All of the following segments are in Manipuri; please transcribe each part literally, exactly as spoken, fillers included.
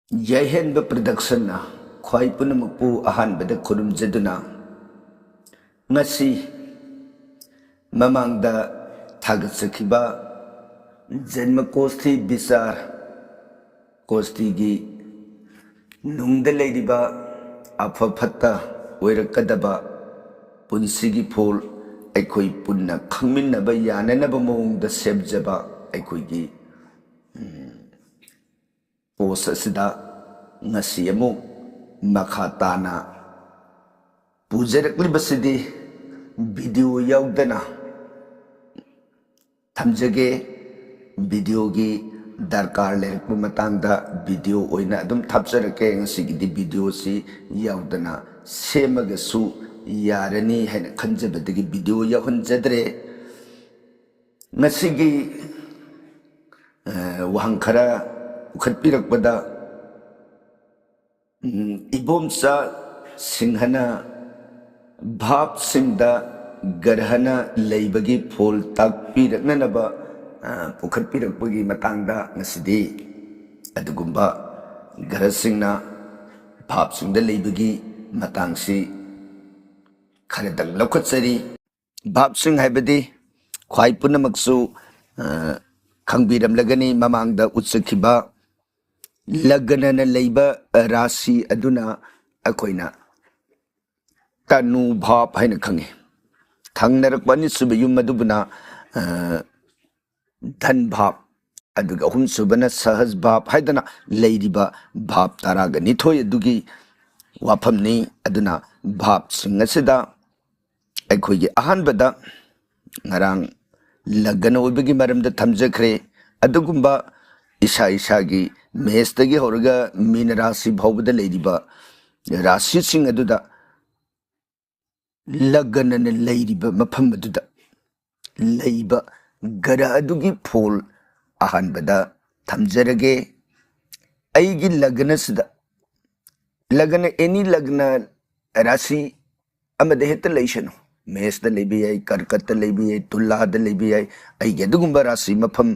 ꯌꯥꯏꯍꯦꯟꯕ ꯄ꯭ꯔꯗꯛꯁꯟꯅ ꯈ꯭ꯋꯥꯏ ꯄꯨꯝꯅꯃꯛꯄꯨ ꯑꯍꯥꯟꯕꯗ ꯈꯨꯔꯨꯝꯖꯗꯨꯅ, ꯉꯁꯤ ꯃꯃꯥꯡꯗ ꯊꯥꯒꯠꯆꯈꯤꯕ ꯖꯟꯃ ꯀꯣꯁꯊꯤ ꯕꯤꯆꯥꯔ ꯀꯣꯁꯊꯤꯒꯤ ꯅꯨꯡꯗ ꯂꯩꯔꯤꯕ ꯑꯐ ꯐꯠꯇ ꯑꯣꯏꯔꯛꯀꯗꯕ ꯄꯨꯟꯁꯤꯒꯤ ꯐꯣꯜ ꯑꯩꯈꯣꯏ ꯄꯨꯟꯅ ꯈꯪꯃꯤꯟꯅꯕ ꯌꯥꯅꯅꯕ ꯃꯑꯣꯡꯗ ꯁꯦꯝꯖꯕ ꯑꯩꯈꯣꯏꯒꯤ ꯄꯣꯁ ꯑꯁꯤꯗ ꯉꯁꯤ ꯑꯃꯨꯛ ꯃꯈꯥ ꯇꯥꯅ ꯄꯨꯖꯔꯛꯂꯤꯕꯁꯤꯗꯤ ꯚꯤꯗꯤꯑꯣ ꯌꯥꯎꯗꯅ ꯊꯝꯖꯒꯦ꯫ ꯚꯤꯗꯤꯑꯣꯒꯤ ꯗꯔꯀꯥꯔ ꯂꯩꯔꯛꯄ ꯃꯇꯥꯡꯗ ꯚꯤꯗꯤꯑꯣ ꯑꯣꯏꯅ ꯑꯗꯨꯝ ꯊꯥꯞꯆꯔꯛꯀꯦ꯫ ꯉꯁꯤꯒꯤꯗꯤ ꯚꯤꯗꯤꯑꯣꯁꯤ ꯌꯥꯎꯗꯅ ꯁꯦꯝꯃꯒꯁꯨ ꯌꯥꯔꯅꯤ ꯍꯥꯏꯅ ꯈꯟꯖꯕꯗꯒꯤ ꯚꯤꯗꯤꯑꯣ ꯌꯥꯎꯍꯟꯖꯗ꯭ꯔꯦ꯫ ꯉꯁꯤꯒꯤ ꯋꯥꯍꯪ ꯈꯔ ꯄꯨꯈꯠꯄꯤꯔꯛꯄꯗ, ꯏꯕꯣꯝꯆꯥ ꯁꯤꯡꯍꯅ ꯚꯥꯞꯁꯤꯡꯗ ꯒ꯭ꯔꯍꯅ ꯂꯩꯕꯒꯤ ꯐꯣꯜ ꯇꯥꯛꯄꯤꯔꯛꯅꯅꯕ ꯄꯨꯈꯠꯄꯤꯔꯛꯄꯒꯤ ꯃꯇꯥꯡꯗ ꯉꯁꯤꯗꯤ ꯑꯗꯨꯒꯨꯝꯕ ꯒ꯭ꯔꯍꯁꯤꯡꯅ ꯚꯥꯞꯁꯤꯡꯗ ꯂꯩꯕꯒꯤ ꯃꯇꯥꯡꯁꯤ ꯈꯔꯗꯪ ꯂꯧꯈꯠꯆꯔꯤ꯫ ꯚꯥꯞꯁꯤꯡ ꯍꯥꯏꯕꯗꯤ ꯈ꯭ꯋꯥꯏ ꯄꯨꯝꯅꯃꯛꯁꯨ ꯈꯪꯕꯤꯔꯝꯂꯒꯅꯤ, ꯃꯃꯥꯡꯗ ꯎꯠꯆꯈꯤꯕ ꯂꯒꯅꯅ ꯂꯩꯕ ꯔꯥꯁꯤ ꯑꯗꯨꯅ ꯑꯩꯈꯣꯏꯅ ꯇꯅꯨ ꯚꯥꯞ ꯍꯥꯏꯅ ꯈꯪꯉꯤ꯫ ꯊꯪꯅꯔꯛꯄ ꯑꯅꯤꯁꯨꯕ ꯌꯨꯝ ꯑꯗꯨꯕꯨꯅ ꯙꯟ ꯚꯥꯞ, ꯑꯗꯨꯒ ꯑꯍꯨꯝꯁꯨꯕꯅ ꯁꯍꯖ ꯚꯥꯞ ꯍꯥꯏꯗꯅ ꯂꯩꯔꯤꯕ ꯚꯥꯞ ꯇꯔꯥꯒ ꯅꯤꯊꯣꯏ ꯑꯗꯨꯒꯤ ꯋꯥꯐꯝꯅꯤ꯫ ꯑꯗꯨꯅ ꯚꯥꯞꯁꯤꯡ ꯑꯁꯤꯗ ꯑꯩꯈꯣꯏꯒꯤ ꯑꯍꯥꯟꯕꯗ ꯉꯔꯥꯡ ꯂꯒꯅ ꯑꯣꯏꯕꯒꯤ ꯃꯔꯝꯗ ꯊꯝꯖꯈ꯭ꯔꯦ꯫ ꯑꯗꯨꯒꯨꯝꯕ ꯏꯁꯥ ꯏꯁꯥꯒꯤ ꯃꯦꯁꯇꯒꯤ ꯍꯧꯔꯒ ꯃꯤꯅ ꯔꯥꯁꯤ ꯐꯥꯎꯕꯗ ꯂꯩꯔꯤꯕ ꯔꯥꯁꯤꯁꯤꯡ ꯑꯗꯨꯗ ꯂꯒꯅꯅ ꯂꯩꯔꯤꯕ ꯃꯐꯝ ꯑꯗꯨꯗ ꯂꯩꯕ ꯒ꯭ꯔꯍ ꯑꯗꯨꯒꯤ ꯐꯣꯜ ꯑꯍꯥꯟꯕꯗ ꯊꯝꯖꯔꯒꯦ꯫ ꯑꯩꯒꯤ ꯂꯒꯅꯁꯤꯗ, ꯂꯒꯅ, ꯑꯦꯅꯤ ꯂꯒꯅ ꯔꯥꯁꯤ ꯑꯃꯗ ꯍꯦꯛꯇ ꯂꯩꯁꯅꯨ, ꯃꯦꯁꯇ ꯂꯩꯕ ꯌꯥꯏ, ꯀꯔꯀꯠꯇ ꯂꯩꯕ ꯌꯥꯏ, ꯇꯨꯂꯥꯗ ꯂꯩꯕ ꯌꯥꯏ, ꯑꯩꯒꯤ ꯑꯗꯨꯒꯨꯝꯕ ꯔꯥꯁꯤ ꯃꯐꯝ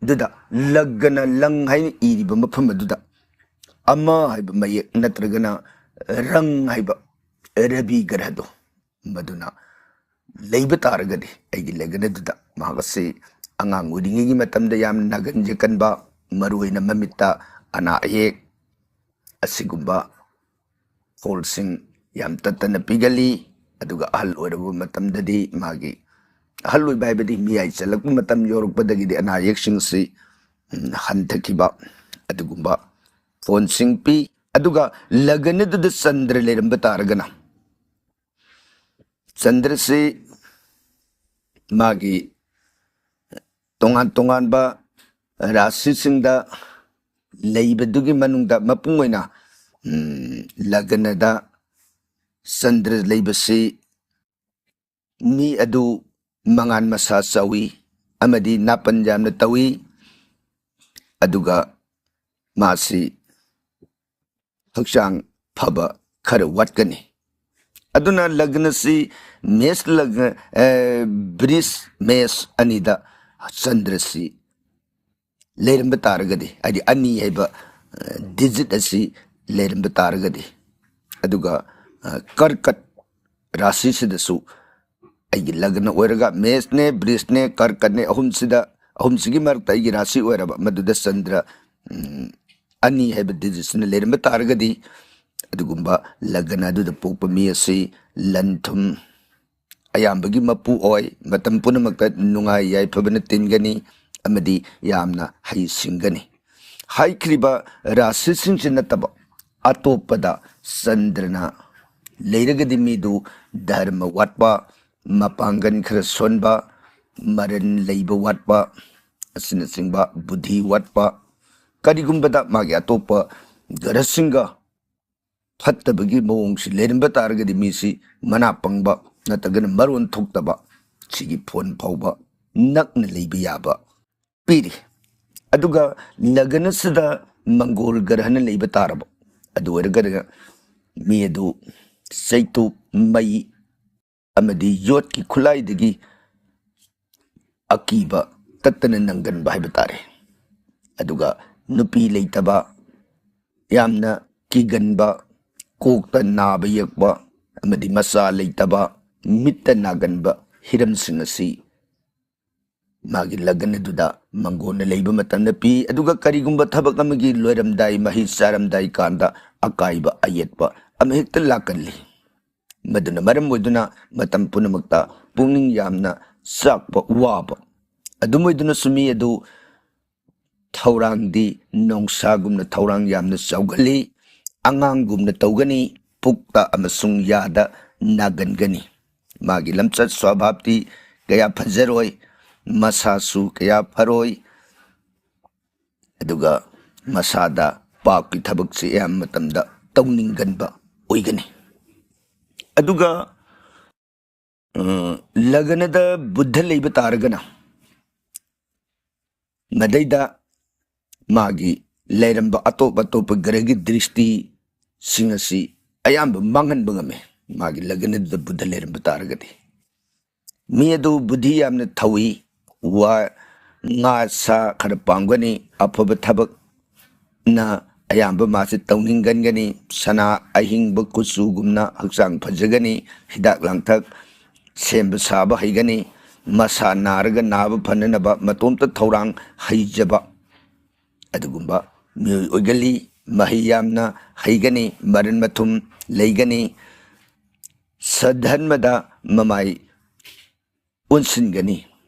ꯑꯗꯨꯗ ꯂꯒꯅ, ꯂꯪ ꯍꯥꯏꯅ ꯏꯔꯤꯕ ꯃꯐꯝ ꯑꯗꯨꯗ ꯑꯃ ꯍꯥꯏꯕ ꯃꯌꯦꯛ ꯅꯠꯇ꯭ꯔꯒꯅ ꯔꯪ ꯍꯥꯏꯕ ꯔꯕꯤ ꯒ꯭ꯔꯍꯗꯣ ꯃꯗꯨꯅ ꯂꯩꯕ ꯇꯥꯔꯒꯗꯤ, ꯑꯩꯒꯤ ꯂꯒꯅꯗꯨꯗ, ꯃꯍꯥꯛ ꯑꯁꯤ ꯑꯉꯥꯡ ꯑꯣꯏꯔꯤꯉꯩꯒꯤ ꯃꯇꯝꯗ ꯌꯥꯝ ꯅꯥꯒꯟ ꯌꯦꯛꯀꯟꯕ, ꯃꯔꯨꯑꯣꯏꯅ ꯃꯃꯤꯠꯇ ꯑꯅꯥ ꯑꯌꯦꯛ ꯑꯁꯤꯒꯨꯝꯕ ꯐꯣꯜꯁꯤꯡ ꯌꯥꯝ ꯇꯠꯇꯅ ꯄꯤꯒꯜꯂꯤ꯫ ꯑꯗꯨꯒ ꯑꯍꯜ ꯑꯣꯏꯔꯕ ꯃꯇꯝꯗꯗꯤ ꯃꯥꯒꯤ, ꯑꯍꯜ ꯑꯣꯏꯕ ꯍꯥꯏꯕꯗꯤ ꯃꯤꯌꯥꯏ ꯆꯜꯂꯛꯄ ꯃꯇꯝ ꯌꯧꯔꯛꯄꯗꯒꯤꯗꯤ ꯑꯅꯥ ꯑꯌꯦꯛꯁꯤꯡꯁꯤ, ꯎꯝ, ꯍꯟꯊꯈꯤꯕ ꯑꯗꯨꯒꯨꯝꯕ ꯐꯣꯟꯁꯤꯡ ꯄꯤ꯫ ꯑꯗꯨꯒ ꯂꯒꯅꯗꯨꯗ ꯆꯟꯗ꯭ꯔ ꯂꯩꯔꯝꯕ ꯇꯥꯔꯒꯅ, ꯆꯟꯗ꯭ꯔꯁꯤ ꯃꯥꯒꯤ ꯇꯣꯉꯥꯟ ꯇꯣꯉꯥꯟꯕ ꯔꯥꯁꯤꯁꯤꯡꯗ ꯂꯩꯕꯗꯨꯒꯤ ꯃꯅꯨꯡꯗ ꯃꯄꯨꯡ ꯑꯣꯏꯅ, ꯎꯝ, ꯂꯒꯅꯗ ꯆꯟꯗ꯭ꯔ ꯂꯩꯕꯁꯤ ꯃꯤ ꯑꯗꯨ ꯃꯉꯥꯟ ꯃꯁꯥ ꯆꯥꯎꯏ ꯑꯃꯗꯤ ꯅꯥꯄꯟ ꯌꯥꯝꯅ ꯇꯧꯏ꯫ ꯑꯗꯨꯒ ꯃꯥꯁꯤ ꯍꯛꯆꯥꯡ ꯐꯕ ꯈꯔ ꯋꯥꯠꯀꯅꯤ꯫ ꯑꯗꯨꯅ ꯂꯒꯅꯁꯤ ꯃꯦꯁ ꯂꯒ-, ꯑꯦ, ꯕ꯭ꯔꯤꯖ ꯃꯦꯁ ꯑꯅꯤꯗ ꯆꯟꯗ꯭ꯔꯁꯤ ꯂꯩꯔꯝꯕ ꯇꯥꯔꯒꯗꯤ, ꯍꯥꯏꯗꯤ ꯑꯅꯤ ꯍꯥꯏꯕ, ꯑ, ꯗꯤꯖꯤꯠ ꯑꯁꯤ ꯂꯩꯔꯝꯕ ꯇꯥꯔꯒꯗꯤ, ꯑꯗꯨꯒ, ꯑ, ꯀꯔꯀꯠ ꯔꯥꯁꯤꯁꯤꯗꯁꯨ ꯑꯩꯒꯤ ꯂꯒꯅ ꯑꯣꯏꯔꯒ ꯃꯦꯁꯅꯦ, ꯕ꯭ꯔꯤꯖꯅꯦ, ꯀꯔꯀꯠꯅꯦ, ꯑꯍꯨꯝꯁꯤꯗ, ꯑꯍꯨꯝꯁꯤꯒꯤ ꯃꯔꯛꯇ ꯑꯩꯒꯤ ꯔꯥꯁꯤ ꯑꯣꯏꯔꯕ ꯃꯗꯨꯗ ꯆꯟꯗ꯭ꯔ, ꯎꯝ, ꯑꯅꯤ ꯍꯥꯏꯕ ꯗꯤꯖꯤꯠꯁꯤꯅ ꯂꯩꯔꯝꯕ ꯇꯥꯔꯒꯗꯤ, ꯑꯗꯨꯒꯨꯝꯕ ꯂꯒꯅ ꯑꯗꯨꯗ ꯄꯣꯛꯄ ꯃꯤ ꯑꯁꯤ ꯂꯟ ꯊꯨꯝ ꯑꯌꯥꯝꯕꯒꯤ ꯃꯄꯨ ꯑꯣꯏ, ꯃꯇꯝ ꯄꯨꯝꯅꯃꯛꯇ ꯅꯨꯡꯉꯥꯏ ꯌꯥꯏꯐꯕꯅ ꯇꯤꯟꯒꯅꯤ ꯑꯃꯗꯤ ꯌꯥꯝꯅ ꯍꯩꯁꯤꯡꯒꯅꯤ꯫ ꯍꯥꯏꯈ꯭ꯔꯤꯕ ꯔꯥꯁꯤꯁꯤꯡꯁꯤ ꯅꯠꯇꯕ ꯑꯇꯣꯞꯄꯗ ꯆꯟꯗ꯭ꯔꯅ ꯂꯩꯔꯒꯗꯤ ꯃꯤꯗꯨ ꯙꯔꯃ ꯋꯥꯠꯄ, ꯃꯄꯥꯡꯒꯜ ꯈꯔ ꯁꯣꯟꯕ, ꯃꯔꯟ ꯂꯩꯕ ꯋꯥꯠꯄ ꯑꯁꯤꯅꯆꯤꯡꯕ, ꯕꯨꯙꯤ ꯋꯥꯠꯄ, ꯀꯔꯤꯒꯨꯝꯕꯗ ꯃꯥꯒꯤ ꯑꯇꯣꯞꯄ ꯒ꯭ꯔꯍꯁꯤꯡꯒ ꯐꯠꯇꯕꯒꯤ ꯃꯑꯣꯡꯁꯤ ꯂꯩꯔꯝꯕ ꯇꯥꯔꯒꯗꯤ ꯃꯤꯁꯤ ꯃꯅꯥ ꯄꯪꯕ ꯅꯠꯇ꯭ꯔꯒꯅ ꯃꯔꯣꯟ ꯊꯣꯛꯇꯕ, ꯁꯤꯒꯤ ꯐꯣꯟ ꯐꯥꯎꯕ ꯅꯛꯅ ꯂꯩꯕ ꯌꯥꯕ ꯄꯤꯔꯤ꯫ ꯑꯗꯨꯒ ꯂꯒꯅꯁꯤꯗ ꯃꯪꯒꯣꯜ ꯒ꯭ꯔꯍꯅ ꯂꯩꯕ ꯇꯥꯔꯕ, ꯑꯗꯨ ꯑꯣꯏꯔꯒꯅ ꯃꯤ ꯑꯗꯨ ꯆꯩꯇꯨꯞ, ꯃꯩ ꯑꯃꯗꯤ ꯌꯣꯠꯀꯤ ꯈꯨꯠꯂꯥꯏꯗꯒꯤ ꯑꯀꯤꯕ ꯇꯠꯇꯅ ꯅꯪꯒꯟꯕ ꯍꯥꯏꯕ ꯇꯥꯔꯦ꯫ ꯑꯗꯨꯒ ꯅꯨꯄꯤ ꯂꯩꯇꯕ, ꯌꯥꯝꯅ ꯀꯤꯒꯟꯕ, ꯀꯣꯛꯇ ꯅꯥꯕ ꯌꯦꯛꯄ ꯑꯃꯗꯤ ꯃꯆꯥ ꯂꯩꯇꯕ, ꯃꯤꯠꯇ ꯅꯥꯒꯟꯕ ꯍꯤꯔꯝꯁꯤꯡ ꯑꯁꯤ ꯃꯥꯒꯤ ꯂꯒꯟ ꯑꯗꯨꯗ ꯃꯪꯒꯣꯟꯅ ꯂꯩꯕ ꯃꯇꯝꯗ ꯄꯤ꯫ ꯑꯗꯨꯒ ꯀꯔꯤꯒꯨꯝꯕ ꯊꯕꯛ ꯑꯃꯒꯤ ꯂꯣꯏꯔꯝꯗꯥꯏ, ꯃꯍꯩ ꯆꯥꯔꯝꯗꯥꯏ ꯀꯥꯟꯗ ꯑꯀꯥꯏꯕ ꯑꯌꯦꯠꯄ ꯑꯃꯍꯦꯛꯇ ꯂꯥꯛꯀꯜꯂꯤ꯫ ꯃꯗꯨꯅ ꯃꯔꯝ ꯑꯣꯏꯗꯨꯅ ꯃꯇꯝ ꯄꯨꯝꯅꯃꯛꯇ ꯄꯨꯛꯅꯤꯡ ꯌꯥꯝꯅ ꯆꯥꯛꯄ, ꯋꯥꯕ꯫ ꯑꯗꯨꯝ ꯑꯣꯏꯗꯨꯅꯁꯨ ꯃꯤ ꯑꯗꯨ ꯊꯧꯔꯥꯡꯗꯤ ꯅꯣꯡꯁꯥꯒꯨꯝꯅ ꯊꯧꯔꯥꯡ ꯌꯥꯝꯅ ꯆꯥꯎꯒꯜꯂꯤ꯫ ꯑꯉꯥꯡꯒꯨꯝꯅ ꯇꯧꯒꯅꯤ, ꯄꯨꯛꯇ ꯑꯃꯁꯨꯡ ꯌꯥꯗ ꯅꯥꯒꯟꯒꯅꯤ꯫ ꯃꯥꯒꯤ ꯂꯝꯆꯠ ꯁ꯭ꯋꯥꯚꯥꯞꯇꯤ ꯀꯌꯥ ꯐꯖꯔꯣꯏ, ꯃꯁꯥꯁꯨ ꯀꯌꯥ ꯐꯔꯣꯏ꯫ ꯑꯗꯨꯒ ꯃꯁꯥꯗ ꯄꯥꯞꯀꯤ ꯊꯕꯛꯁꯤ ꯑꯌꯥꯝꯕ ꯃꯇꯝꯗ ꯇꯧꯅꯤꯡꯒꯟꯕ ꯑꯣꯏꯒꯅꯤ꯫ ꯑꯗꯨꯒ, ꯑ, ꯂꯒꯅꯗ ꯕꯨꯙ ꯂꯩꯕ ꯇꯥꯔꯒꯅ, ꯃꯗꯩꯗ ꯃꯥꯒꯤ ꯂꯩꯔꯝꯕ ꯑꯇꯣꯞ ꯑꯇꯣꯞꯄ ꯒ꯭ꯔꯍꯒꯤ ꯗ꯭ꯔꯤꯁꯇꯤꯁꯤꯡ ꯑꯁꯤ ꯑꯌꯥꯝꯕ ꯃꯥꯡꯍꯟꯕ ꯉꯝꯃꯤ, ꯃꯥꯒꯤ ꯂꯒꯅꯗꯨꯗ ꯕꯨꯙ ꯂꯩꯔꯝꯕ ꯇꯥꯔꯒꯗꯤ꯫ ꯃꯤ ꯑꯗꯨ ꯕꯨꯙꯤ ꯌꯥꯝꯅ ꯊꯧꯏ, ꯋꯥ, ꯉꯥ, ꯁꯥ ꯈꯔ ꯄꯥꯝꯒꯅꯤ, ꯑꯐꯕ ꯊꯕꯛꯅ ꯑꯌꯥꯝꯕ ꯃꯥꯁꯤ ꯇꯧꯅꯤꯡꯒꯟꯒꯅꯤ, ꯁꯅꯥ ꯑꯍꯤꯡꯕ ꯀꯨꯆꯨꯒꯨꯝꯅ ꯍꯛꯆꯥꯡ ꯐꯖꯒꯅꯤ, ꯍꯤꯗꯥꯛ ꯂꯥꯡꯊꯛ ꯁꯦꯝꯕ ꯁꯥꯕ ꯍꯩꯒꯅꯤ, ꯃꯁꯥ ꯅꯥꯔꯒ ꯅꯥꯕ ꯐꯅꯅꯕ ꯃꯇꯣꯝꯇ ꯊꯧꯔꯥꯡ ꯍꯩꯖꯕ ꯑꯗꯨꯒꯨꯝꯕ ꯃꯤꯑꯣꯏ ꯑꯣꯏꯒꯜꯂꯤ꯫ ꯃꯍꯩ ꯌꯥꯝꯅ ꯍꯩꯒꯅꯤ, ꯃꯔꯟ ꯃꯊꯨꯝ ꯂꯩꯒꯅꯤ, ꯁꯗꯙꯔꯃꯗ ꯃꯃꯥꯏ ꯑꯣꯟꯁꯤꯟꯒꯅꯤ,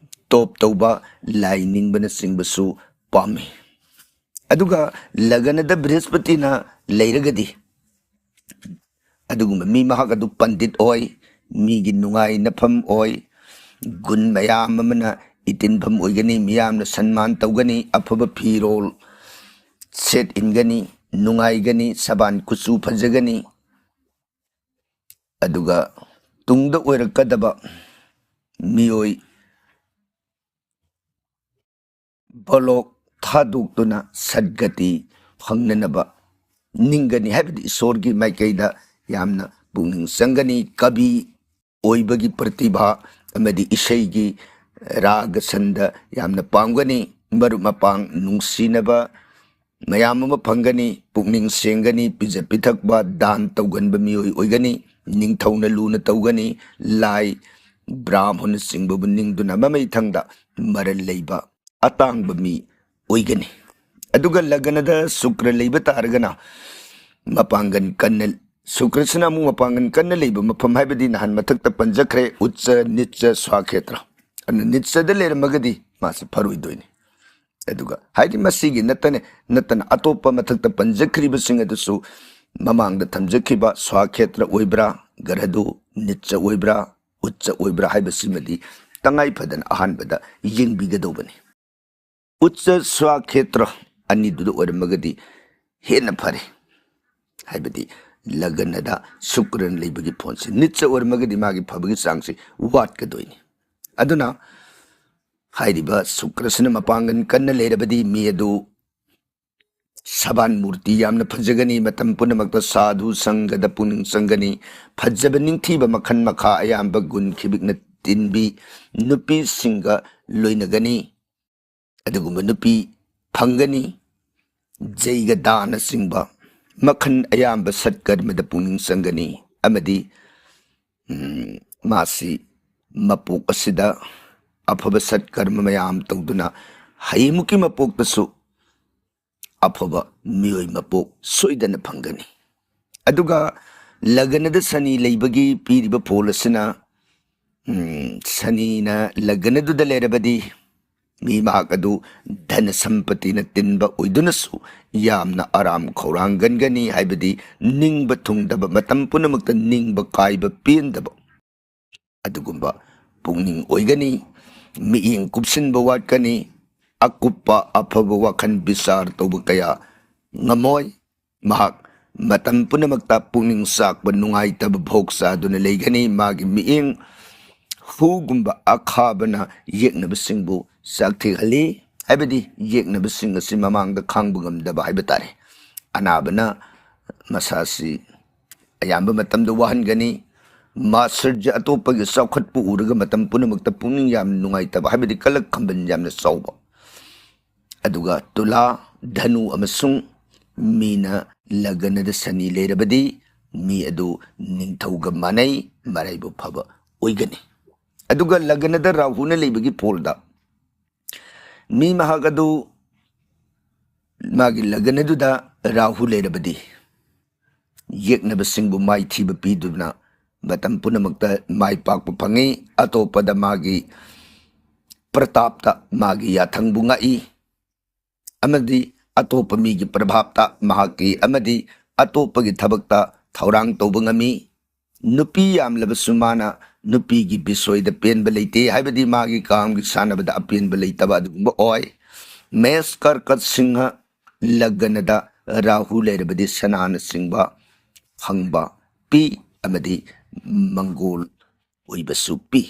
ꯇꯣꯞ ꯇꯧꯕ ꯂꯥꯏ ꯅꯤꯡꯕꯅꯆꯤꯡꯕꯁꯨ ꯄꯥꯝꯃꯤ꯫ ꯑꯗꯨꯒ ꯂꯒꯅꯗ ꯕ꯭ꯔꯤꯍꯁꯄꯇꯤꯅ ꯂꯩꯔꯒꯗꯤ, ꯑꯗꯨꯒꯨꯝꯕ ꯃꯤ ꯃꯍꯥꯛ ꯑꯗꯨ ꯄꯟꯗꯤꯠ ꯑꯣꯏ, ꯃꯤꯒꯤ ꯅꯨꯡꯉꯥꯏꯅꯐꯝ ꯑꯣꯏ, ꯒꯨꯟ ꯃꯌꯥꯝ ꯑꯃꯅ ꯏꯇꯤꯟꯐꯝ ꯑꯣꯏꯒꯅꯤ, ꯃꯤꯌꯥꯝꯅ ꯁꯟꯃꯥꯟ ꯇꯧꯒꯅꯤ, ꯑꯐꯕ ꯐꯤꯔꯣꯜ ꯁꯦꯠ ꯏꯟꯒꯅꯤ, ꯅꯨꯡꯉꯥꯏꯒꯅꯤ, ꯁꯕꯥꯟ ꯀꯨꯆꯨ ꯐꯖꯒꯅꯤ꯫ ꯑꯗꯨꯒ ꯇꯨꯡꯗ ꯑꯣꯏꯔꯛꯀꯗꯕ ꯃꯤꯑꯣꯏ ꯕꯣꯂꯣꯛ ꯊꯥꯗꯣꯛꯇꯨꯅ ꯁꯠꯒꯇꯤ ꯐꯪꯅꯅꯕ ꯅꯤꯡꯒꯅꯤ, ꯍꯥꯏꯕꯗꯤ ꯏꯁꯣꯔꯒꯤ ꯃꯥꯏꯀꯩꯗ ꯌꯥꯝꯅ ꯄꯨꯛꯅꯤꯡ ꯆꯪꯒꯅꯤ꯫ ꯀꯕꯤ ꯑꯣꯏꯕꯒꯤ ꯄ꯭ꯔꯇꯤꯚꯥ ꯑꯃꯗꯤ ꯏꯁꯩꯒꯤ ꯔꯥꯒ ꯁꯟꯗ ꯌꯥꯝꯅ ꯄꯥꯝꯒꯅꯤ꯫ ꯃꯔꯨꯞ ꯃꯄꯥꯡ ꯅꯨꯡꯁꯤꯅꯕ ꯃꯌꯥꯝ ꯑꯃ ꯐꯪꯒꯅꯤ꯫ ꯄꯨꯛꯅꯤꯡ ꯁꯦꯡꯒꯅꯤ꯫ ꯄꯤꯖ ꯄꯤꯊꯛꯄ ꯗꯥꯟ ꯇꯧꯒꯟꯕ ꯃꯤꯑꯣꯏ ꯑꯣꯏꯒꯅꯤ꯫ ꯅꯤꯡꯊꯧꯅ ꯂꯨꯅ ꯇꯧꯒꯅꯤ꯫ ꯂꯥꯏ, ꯕ꯭ꯔꯥꯍꯃꯣꯟꯅꯆꯤꯡꯕꯕꯨ ꯅꯤꯡꯗꯨꯅ ꯃꯃꯩꯊꯪꯗ ꯃꯔꯜ ꯂꯩꯕ ꯑꯇꯥꯡꯕ ꯃꯤ ꯑꯣꯏꯒꯅꯤ꯫ ꯑꯗꯨꯒ ꯂꯒꯅꯗ ꯁꯨꯀ꯭ꯔ ꯂꯩꯕ ꯇꯥꯔꯒꯅ ꯃꯄꯥꯡꯒꯜ ꯀꯟꯅ, ꯁꯨꯀ꯭ꯔꯁꯤꯅ ꯑꯃꯨꯛ ꯃꯄꯥꯡꯒꯜ ꯀꯟꯅ ꯂꯩꯕ ꯃꯐꯝ ꯍꯥꯏꯕꯗꯤ ꯅꯍꯥꯟ ꯃꯊꯛꯇ ꯄꯟꯖꯈ꯭ꯔꯦ, ꯎꯠꯆ, ꯅꯤꯠꯆ, ꯁ꯭ꯋꯥꯈꯦꯇ꯭ꯔ꯫ ꯑꯗꯨꯅ ꯅꯤꯠꯆꯗ ꯂꯩꯔꯝꯃꯒꯗꯤ ꯃꯥꯁꯤ ꯐꯔꯣꯏꯗꯣꯏꯅꯤ꯫ ꯑꯗꯨꯒ ꯍꯥꯏꯗꯤ ꯃꯁꯤꯒꯤ ꯅꯠꯇꯅ, ꯅꯠꯇꯅ ꯑꯇꯣꯞꯄ ꯃꯊꯛꯇ ꯄꯟꯖꯈ꯭ꯔꯤꯕꯁꯤꯡ ꯑꯗꯨꯁꯨ ꯃꯃꯥꯡꯗ ꯊꯝꯖꯈꯤꯕ ꯁ꯭ꯋꯥꯈꯦꯇ꯭ꯔ ꯑꯣꯏꯕ꯭ꯔꯥ, ꯒ꯭ꯔꯍꯗꯨ ꯅꯤꯠꯆ ꯑꯣꯏꯕ꯭ꯔꯥ, ꯎꯠꯆ ꯑꯣꯏꯕ꯭ꯔꯥ ꯍꯥꯏꯕꯁꯤꯃꯗꯤ ꯇꯉꯥꯏ ꯐꯗꯅ ꯑꯍꯥꯟꯕꯗ ꯌꯦꯡꯕꯤꯒꯗꯧꯕꯅꯤ꯫ ꯎꯠꯆ ꯁ꯭ꯋꯥꯈꯦꯇ꯭ꯔ ꯑꯅꯤꯗꯨꯗ ꯑꯣꯏꯔꯝꯃꯒꯗꯤ ꯍꯦꯟꯅ ꯐꯔꯦ꯫ ꯍꯥꯏꯕꯗꯤ ꯂꯒꯅꯗ ꯁꯨꯀ꯭ꯔꯅ ꯂꯩꯕꯒꯤ ꯐꯣꯟꯁꯦ ꯅꯤꯠꯆ ꯑꯣꯏꯔꯝꯃꯒꯗꯤ ꯃꯥꯒꯤ ꯐꯕꯒꯤ ꯆꯥꯡꯁꯤ ꯋꯥꯠꯀꯗꯣꯏꯅꯤ꯫ ꯑꯗꯨꯅ ꯍꯥꯏꯔꯤꯕ ꯁꯨꯀ꯭ꯔꯁꯤꯅ ꯃꯄꯥꯡꯒꯜ ꯀꯟꯅ ꯂꯩꯔꯕꯗꯤ ꯃꯤ ꯑꯗꯨ ꯁꯕꯥꯟ ꯃꯨꯔꯇꯤ ꯌꯥꯝꯅ ꯐꯖꯒꯅꯤ꯫ ꯃꯇꯝ ꯄꯨꯝꯅꯃꯛꯇ ꯁꯥꯙꯨ ꯁꯪꯒꯗ ꯄꯨꯛꯅꯤꯡ ꯆꯪꯒꯅꯤ꯫ ꯐꯖꯕ ꯅꯤꯡꯊꯤꯕ ꯃꯈꯜ ꯃꯈꯥ ꯑꯌꯥꯝꯕ ꯒꯨꯟ ꯈꯤꯕꯤꯛꯅ ꯇꯤꯟꯕꯤ ꯅꯨꯄꯤꯁꯤꯡꯒ ꯂꯣꯏꯅꯒꯅꯤ꯫ ꯑꯗꯨꯒꯨꯝꯕ ꯅꯨꯄꯤ ꯐꯪꯒꯅꯤ꯫ ꯖꯩꯒ ꯗꯥꯅꯆꯤꯡꯕ ꯃꯈꯜ ꯑꯌꯥꯝꯕ ꯁꯠꯀꯔꯃꯗ ꯄꯨꯛꯅꯤꯡ ꯆꯪꯒꯅꯤ꯫ ꯑꯃꯗꯤ ꯎꯝ, ꯃꯥꯁꯤ ꯃꯄꯣꯛ ꯑꯁꯤꯗ ꯑꯐꯕ ꯁꯠꯀꯔꯃ ꯃꯌꯥꯝ ꯇꯧꯗꯨꯅ ꯍꯌꯦꯡꯃꯨꯛꯀꯤ ꯃꯄꯣꯛꯇꯁꯨ ꯑꯐꯕ ꯃꯤꯑꯣꯏ ꯃꯄꯣꯛ ꯁꯣꯏꯗꯅ ꯐꯪꯒꯅꯤ꯫ ꯑꯗꯨꯒ ꯂꯒꯅꯗ ꯁꯅꯤ ꯂꯩꯕꯒꯤ ꯄꯤꯔꯤꯕ ꯐꯣꯜ ꯑꯁꯤꯅ, ꯎꯝ, ꯁꯅꯤꯅ ꯂꯒꯅꯗꯨꯗ ꯂꯩꯔꯕꯗꯤ ꯃꯤ ꯃꯍꯥꯛ ꯑꯗꯨ ꯙꯅ ꯁꯝꯄꯇꯤꯅ ꯇꯤꯟꯕ ꯑꯣꯏꯗꯨꯅꯁꯨ ꯌꯥꯝꯅ ꯑꯔꯥꯝ ꯈꯧꯔꯥꯡꯒꯟꯒꯅꯤ, ꯍꯥꯏꯕꯗꯤ ꯅꯤꯡꯕ ꯊꯨꯡꯗꯕ, ꯃꯇꯝ ꯄꯨꯝꯅꯃꯛꯇ ꯅꯤꯡꯕ ꯀꯥꯏꯕ ꯄꯦꯟꯗꯕ ꯑꯗꯨꯒꯨꯝꯕ ꯄꯨꯛꯅꯤꯡ ꯑꯣꯏꯒꯅꯤ꯫ ꯃꯤꯠꯌꯦꯡ ꯀꯨꯞꯁꯤꯟꯕ ꯋꯥꯠꯀꯅꯤ꯫ ꯑꯀꯨꯞꯄ ꯑꯐꯕ ꯋꯥꯈꯜ ꯕꯤꯆꯥꯔ ꯇꯧꯕ ꯀꯌꯥ ꯉꯝꯃꯣꯏ꯫ ꯃꯍꯥꯛ ꯃꯇꯝ ꯄꯨꯝꯅꯃꯛꯇ ꯄꯨꯛꯅꯤꯡ ꯆꯥꯛꯄ, ꯅꯨꯡꯉꯥꯏꯇꯕ ꯚꯣꯛ ꯆꯥꯗꯨꯅ ꯂꯩꯒꯅꯤ꯫ ꯃꯥꯒꯤ ꯃꯤꯠꯌꯦꯡ ꯍꯨꯒꯨꯝꯕ ꯑꯈꯥꯕꯅ ꯌꯦꯛꯅꯕꯁꯤꯡꯕꯨ ꯆꯥꯛꯊꯦꯛꯍꯜꯂꯤ, ꯍꯥꯏꯕꯗꯤ ꯌꯦꯛꯅꯕꯁꯤꯡ ꯑꯁꯤ ꯃꯃꯥꯡꯗ ꯈꯥꯡꯕ ꯉꯝꯗꯕ ꯍꯥꯏꯕ ꯇꯥꯔꯦ꯫ ꯑꯅꯥꯕꯅ ꯃꯁꯥꯁꯤ ꯑꯌꯥꯝꯕ ꯃꯇꯝꯗ ꯋꯥꯍꯟꯒꯅꯤ꯫ ꯃꯥꯁꯔꯖ ꯑꯇꯣꯞꯄꯒꯤ ꯆꯥꯎꯈꯠꯄ ꯎꯔꯒ ꯃꯇꯝ ꯄꯨꯝꯅꯃꯛꯇ ꯄꯨꯛꯅꯤꯡ ꯌꯥꯝꯅ ꯅꯨꯡꯉꯥꯏꯇꯕ, ꯍꯥꯏꯕꯗꯤ ꯀꯂꯛ ꯈꯝꯕꯟ ꯌꯥꯝꯅ ꯆꯥꯎꯕ꯫ ꯑꯗꯨꯒ ꯇꯨꯂꯥ, ꯙꯅꯨ ꯑꯃꯁꯨꯡ ꯃꯤꯅ ꯂꯒꯅꯗ ꯁꯅꯤ ꯂꯩꯔꯕꯗꯤ ꯃꯤ ꯑꯗꯨ ꯅꯤꯡꯊꯧꯒ ꯃꯥꯟꯅꯩ, ꯃꯔꯥꯏꯕꯛ ꯐꯕ ꯑꯣꯏꯒꯅꯤ꯫ ꯑꯗꯨꯒ ꯂꯒꯅꯗ ꯔꯥꯍꯨꯅ ꯂꯩꯕꯒꯤ ꯐꯣꯜꯗ ꯃꯤ ꯃꯍꯥꯛ ꯑꯗꯨ ꯃꯥꯒꯤ ꯂꯒꯅꯗꯨꯗ ꯔꯥꯍꯨ ꯂꯩꯔꯕꯗꯤ ꯌꯦꯛꯅꯕꯁꯤꯡꯕꯨ ꯃꯥꯏꯊꯤꯕ ꯄꯤꯗꯨꯅ ꯃꯇꯝ ꯄꯨꯝꯅꯃꯛꯇ ꯃꯥꯏ ꯄꯥꯛꯄ ꯐꯪꯏ꯫ ꯑꯇꯣꯞꯄꯗ ꯃꯥꯒꯤ ꯄ꯭ꯔꯇꯥꯞꯇ ꯃꯥꯒꯤ ꯌꯥꯊꯪꯕꯨ ꯉꯥꯛꯏ ꯑꯃꯗꯤ ꯑꯇꯣꯞꯄ ꯃꯤꯒꯤ ꯄ꯭ꯔꯚꯥꯞꯇ ꯃꯍꯥꯛꯀꯤ ꯑꯃꯗꯤ ꯑꯇꯣꯞꯄꯒꯤ ꯊꯕꯛꯇ ꯊꯧꯔꯥꯡ ꯇꯧꯕ ꯉꯝꯃꯤ꯫ ꯅꯨꯄꯤ ꯌꯥꯝꯂꯕꯁꯨ ꯃꯥꯅ ꯅꯨꯄꯤꯒꯤ ꯕꯤꯁꯣꯏꯗ ꯄꯦꯟꯕ ꯂꯩꯇꯦ, ꯍꯥꯏꯕꯗꯤ ꯃꯥꯒꯤ ꯀꯥꯝꯒꯤ ꯁꯥꯟꯅꯕꯗ ꯑꯄꯦꯟꯕ ꯂꯩꯇꯕ ꯑꯗꯨꯒꯨꯝꯕ ꯑꯣꯏ꯫ ꯃꯦꯁ, ꯀꯔꯀꯠ, ꯁꯤꯡꯍ, ꯂꯒꯅꯗ ꯔꯥꯍꯨ ꯂꯩꯔꯕꯗꯤ ꯁꯅꯥꯅꯆꯤꯡꯕ ꯐꯪꯕ ꯄꯤ ꯑꯃꯗꯤ ꯃꯪꯒꯣꯜ ꯑꯣꯏꯕꯁꯨ ꯄꯤ꯫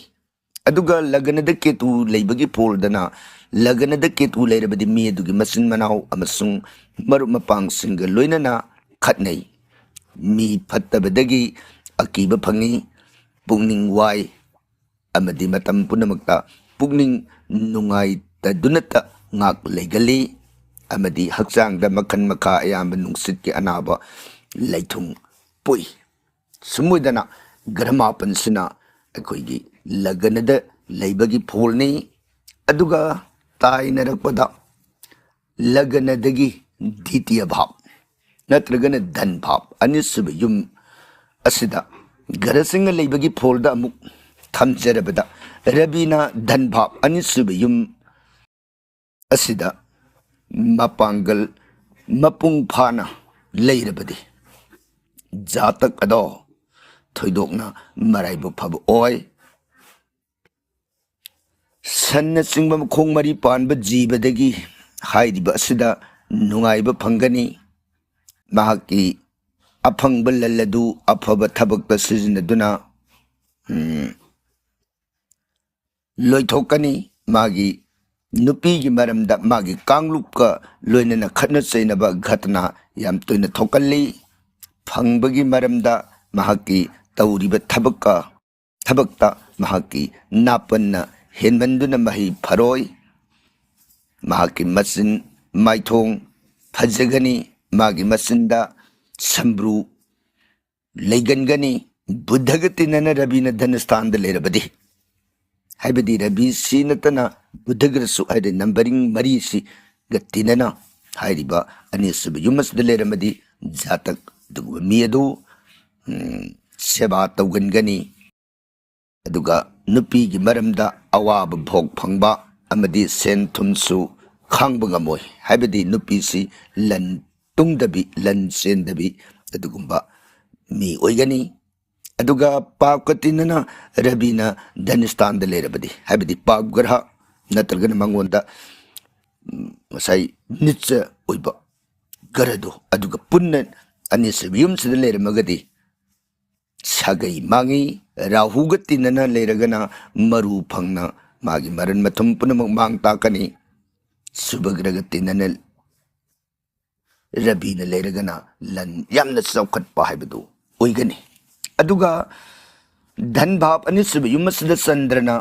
ꯑꯗꯨꯒ ꯂꯒꯅꯗ ꯀꯦꯇꯨ ꯂꯩꯕꯒꯤ ꯐꯣꯜꯗꯅ, ꯂꯒꯅꯗ ꯀꯦꯇꯨ ꯂꯩꯔꯕꯗꯤ ꯃꯤ ꯑꯗꯨꯒꯤ ꯃꯆꯤꯟ ꯃꯅꯥꯎ ꯑꯃꯁꯨꯡ ꯃꯔꯨꯞ ꯃꯄꯥꯡꯁꯤꯡꯒ ꯂꯣꯏꯅꯅ ꯈꯠꯅꯩ꯫ ꯃꯤ ꯐꯠꯇꯕꯗꯒꯤ ꯑꯀꯤꯕ ꯐꯪꯏ, ꯄꯨꯛꯅꯤꯡ ꯋꯥꯏ ꯑꯃꯗꯤ ꯃꯇꯝ ꯄꯨꯝꯅꯃꯛꯇ ꯄꯨꯛꯅꯤꯡ ꯅꯨꯡꯉꯥꯏꯇꯗꯨꯅꯇ ꯉꯥꯛ ꯂꯩꯒꯜꯂꯤ ꯑꯃꯗꯤ ꯍꯛꯆꯥꯡꯗ ꯃꯈꯜ ꯃꯈꯥ ꯑꯌꯥꯝꯕ ꯅꯨꯡꯁꯤꯠꯀꯤ ꯑꯅꯥꯕ ꯂꯩꯊꯨꯡ ꯄꯣꯛꯏ꯫ ꯁꯨꯝ ꯑꯣꯏꯗꯅ ꯒ꯭ꯔꯍ ꯃꯥꯄꯟꯁꯤꯅ ꯑꯩꯈꯣꯏꯒꯤ ꯂꯒꯅꯗ ꯂꯩꯕꯒꯤ ꯐꯣꯜꯅꯤ꯫ ꯑꯗꯨꯒ ꯇꯥꯏꯅꯔꯛꯄꯗ ꯂꯒꯅꯗꯒꯤ ꯗꯤꯇꯤꯌ ꯚꯥꯞ ꯅꯠꯇ꯭ꯔꯒꯅ ꯙꯟ ꯚꯥꯞ, ꯑꯅꯤꯁꯨꯕ ꯌꯨꯝ ꯑꯁꯤꯗ ꯒ꯭ꯔꯍꯁꯤꯡꯅ ꯂꯩꯕꯒꯤ ꯐꯣꯜꯗ ꯑꯃꯨꯛ ꯊꯝꯖꯔꯕꯗ, ꯔꯕꯤꯅ ꯙꯟ ꯚꯥꯞ, ꯑꯅꯤꯁꯨꯕ ꯌꯨꯝ ꯑꯁꯤꯗ ꯃꯄꯥꯡꯒꯜ ꯃꯄꯨꯡ ꯐꯥꯅ ꯂꯩꯔꯕꯗꯤ ꯖꯥꯇꯛ ꯑꯗꯣ ꯊꯣꯏꯗꯣꯛꯅ ꯃꯔꯥꯏꯕꯛ ꯐꯕ ꯑꯣꯏ꯫ ꯁꯟꯅꯆꯤꯡꯕ ꯃꯈꯣꯡ ꯃꯔꯤ ꯄꯥꯟꯕ ꯖꯤꯕꯗꯒꯤ ꯍꯥꯏꯔꯤꯕ ꯑꯁꯤꯗ ꯅꯨꯡꯉꯥꯏꯕ ꯐꯪꯒꯅꯤ꯫ ꯃꯍꯥꯛꯀꯤ ꯑꯐꯪꯕ ꯂꯟ ꯑꯗꯨ ꯑꯐꯕ ꯊꯕꯛꯇ ꯁꯤꯖꯤꯟꯅꯗꯨꯅ, ꯎꯝ, ꯂꯣꯏꯊꯣꯛꯀꯅꯤ꯫ ꯃꯥꯒꯤ ꯅꯨꯄꯤꯒꯤ ꯃꯔꯝꯗ ꯃꯥꯒꯤ ꯀꯥꯡꯂꯨꯞꯀ ꯂꯣꯏꯅꯅ ꯈꯠꯅ ꯆꯩꯅꯕ ꯘꯇꯅꯥ ꯌꯥꯝ ꯇꯣꯏꯅ ꯊꯣꯛꯀꯜꯂꯤ꯫ ꯐꯪꯕꯒꯤ ꯃꯔꯝꯗ ꯃꯍꯥꯛꯀꯤ ꯇꯧꯔꯤꯕ ꯊꯕꯛꯀ ꯊꯕꯛꯇ ꯃꯍꯥꯛꯀꯤ ꯅꯥꯄꯟꯅ ꯍꯦꯟꯃꯟꯗꯨꯅ ꯃꯍꯩ ꯐꯔꯣꯏ꯫ ꯃꯍꯥꯛꯀꯤ ꯃꯆꯤꯟ ꯃꯥꯏꯊꯣꯡ ꯐꯖꯒꯅꯤ, ꯃꯥꯒꯤ ꯃꯆꯤꯟꯗ ꯁꯝꯕ꯭ꯔꯨ ꯂꯩꯒꯟꯒꯅꯤ꯫ ꯕꯨꯙꯒ ꯇꯤꯟꯅꯅ ꯔꯕꯤꯅ ꯙꯅꯁꯊꯥꯟꯗ ꯂꯩꯔꯕꯗꯤ, ꯍꯥꯏꯕꯗꯤ ꯔꯕꯤꯁꯤ ꯅꯠꯇꯅ ꯕꯨꯙꯒ꯭ꯔꯁꯨ ꯍꯥꯏꯗꯤ ꯅꯝꯕꯔꯤꯡ ꯃꯔꯤꯁꯤꯒ ꯇꯤꯟꯅꯅ ꯍꯥꯏꯔꯤꯕ ꯑꯅꯤꯁꯨꯕ ꯌꯨꯝ ꯑꯁꯤꯗ ꯂꯩꯔꯝꯃꯗꯤ ꯖꯥꯇꯛ ꯑꯗꯨꯒꯨꯝꯕ ꯃꯤ ꯑꯗꯨ, ꯎꯝ, ꯁꯦꯕꯥ ꯇꯧꯒꯟꯒꯅꯤ꯫ ꯑꯗꯨꯒ ꯅꯨꯄꯤꯒꯤ ꯃꯔꯝꯗ ꯑꯋꯥꯕ ꯚꯣꯛ ꯐꯪꯕ ꯑꯃꯗꯤ ꯁꯦꯟ ꯊꯨꯝꯁꯨ ꯈꯥꯡꯕ ꯉꯝꯃꯣꯏ꯫ ꯍꯥꯏꯕꯗꯤ ꯅꯨꯄꯤꯁꯤ ꯂꯟ ꯇꯨꯡꯗꯕꯤ, ꯂꯟ ꯆꯦꯟꯗꯕꯤ ꯑꯗꯨꯒꯨꯝꯕ ꯃꯤ ꯑꯣꯏꯒꯅꯤ꯫ ꯑꯗꯨꯒ ꯄꯥꯞꯀ ꯇꯤꯟꯅꯅ ꯔꯕꯤꯅ ꯙꯅꯤꯁꯊꯥꯟꯗ ꯂꯩꯔꯕꯗꯤ, ꯍꯥꯏꯕꯗꯤ ꯄꯥꯞ ꯒ꯭ꯔꯍ ꯅꯠꯇ꯭ꯔꯒꯅ ꯃꯉꯣꯟꯗ, ꯎꯝ, ꯉꯁꯥꯏ ꯅꯤꯠꯆ ꯑꯣꯏꯕ ꯒ꯭ꯔꯍꯗꯣ ꯑꯗꯨꯒ ꯄꯨꯟꯅ ꯑꯅꯤꯁꯨꯕ ꯌꯨꯝꯁꯤꯗ ꯂꯩꯔꯝꯃꯒꯗꯤ ꯁꯥꯒꯩ ꯃꯥꯡꯉꯤ꯫ ꯔꯥꯍꯨꯒ ꯇꯤꯟꯅꯅ ꯂꯩꯔꯒꯅ ꯃꯔꯨ ꯐꯪꯅ ꯃꯥꯒꯤ ꯃꯔꯟ ꯃꯊꯨꯝ ꯄꯨꯝꯅꯃꯛ ꯃꯥꯡ ꯇꯥꯛꯀꯅꯤ꯫ ꯁꯨꯚꯒ꯭ꯔꯒ ꯇꯤꯟꯅꯅ ꯔꯕꯤꯅ ꯂꯩꯔꯒꯅ ꯂꯟ ꯌꯥꯝꯅ ꯆꯥꯎꯈꯠꯄ ꯍꯥꯏꯕꯗꯨ ꯑꯣꯏꯒꯅꯤ꯫ ꯑꯗꯨꯒ ꯙꯟ ꯚꯥꯕ ꯑꯅꯤꯁꯨꯕ ꯌꯨꯝ ꯑꯁꯤꯗ ꯆꯟꯗ꯭ꯔꯅ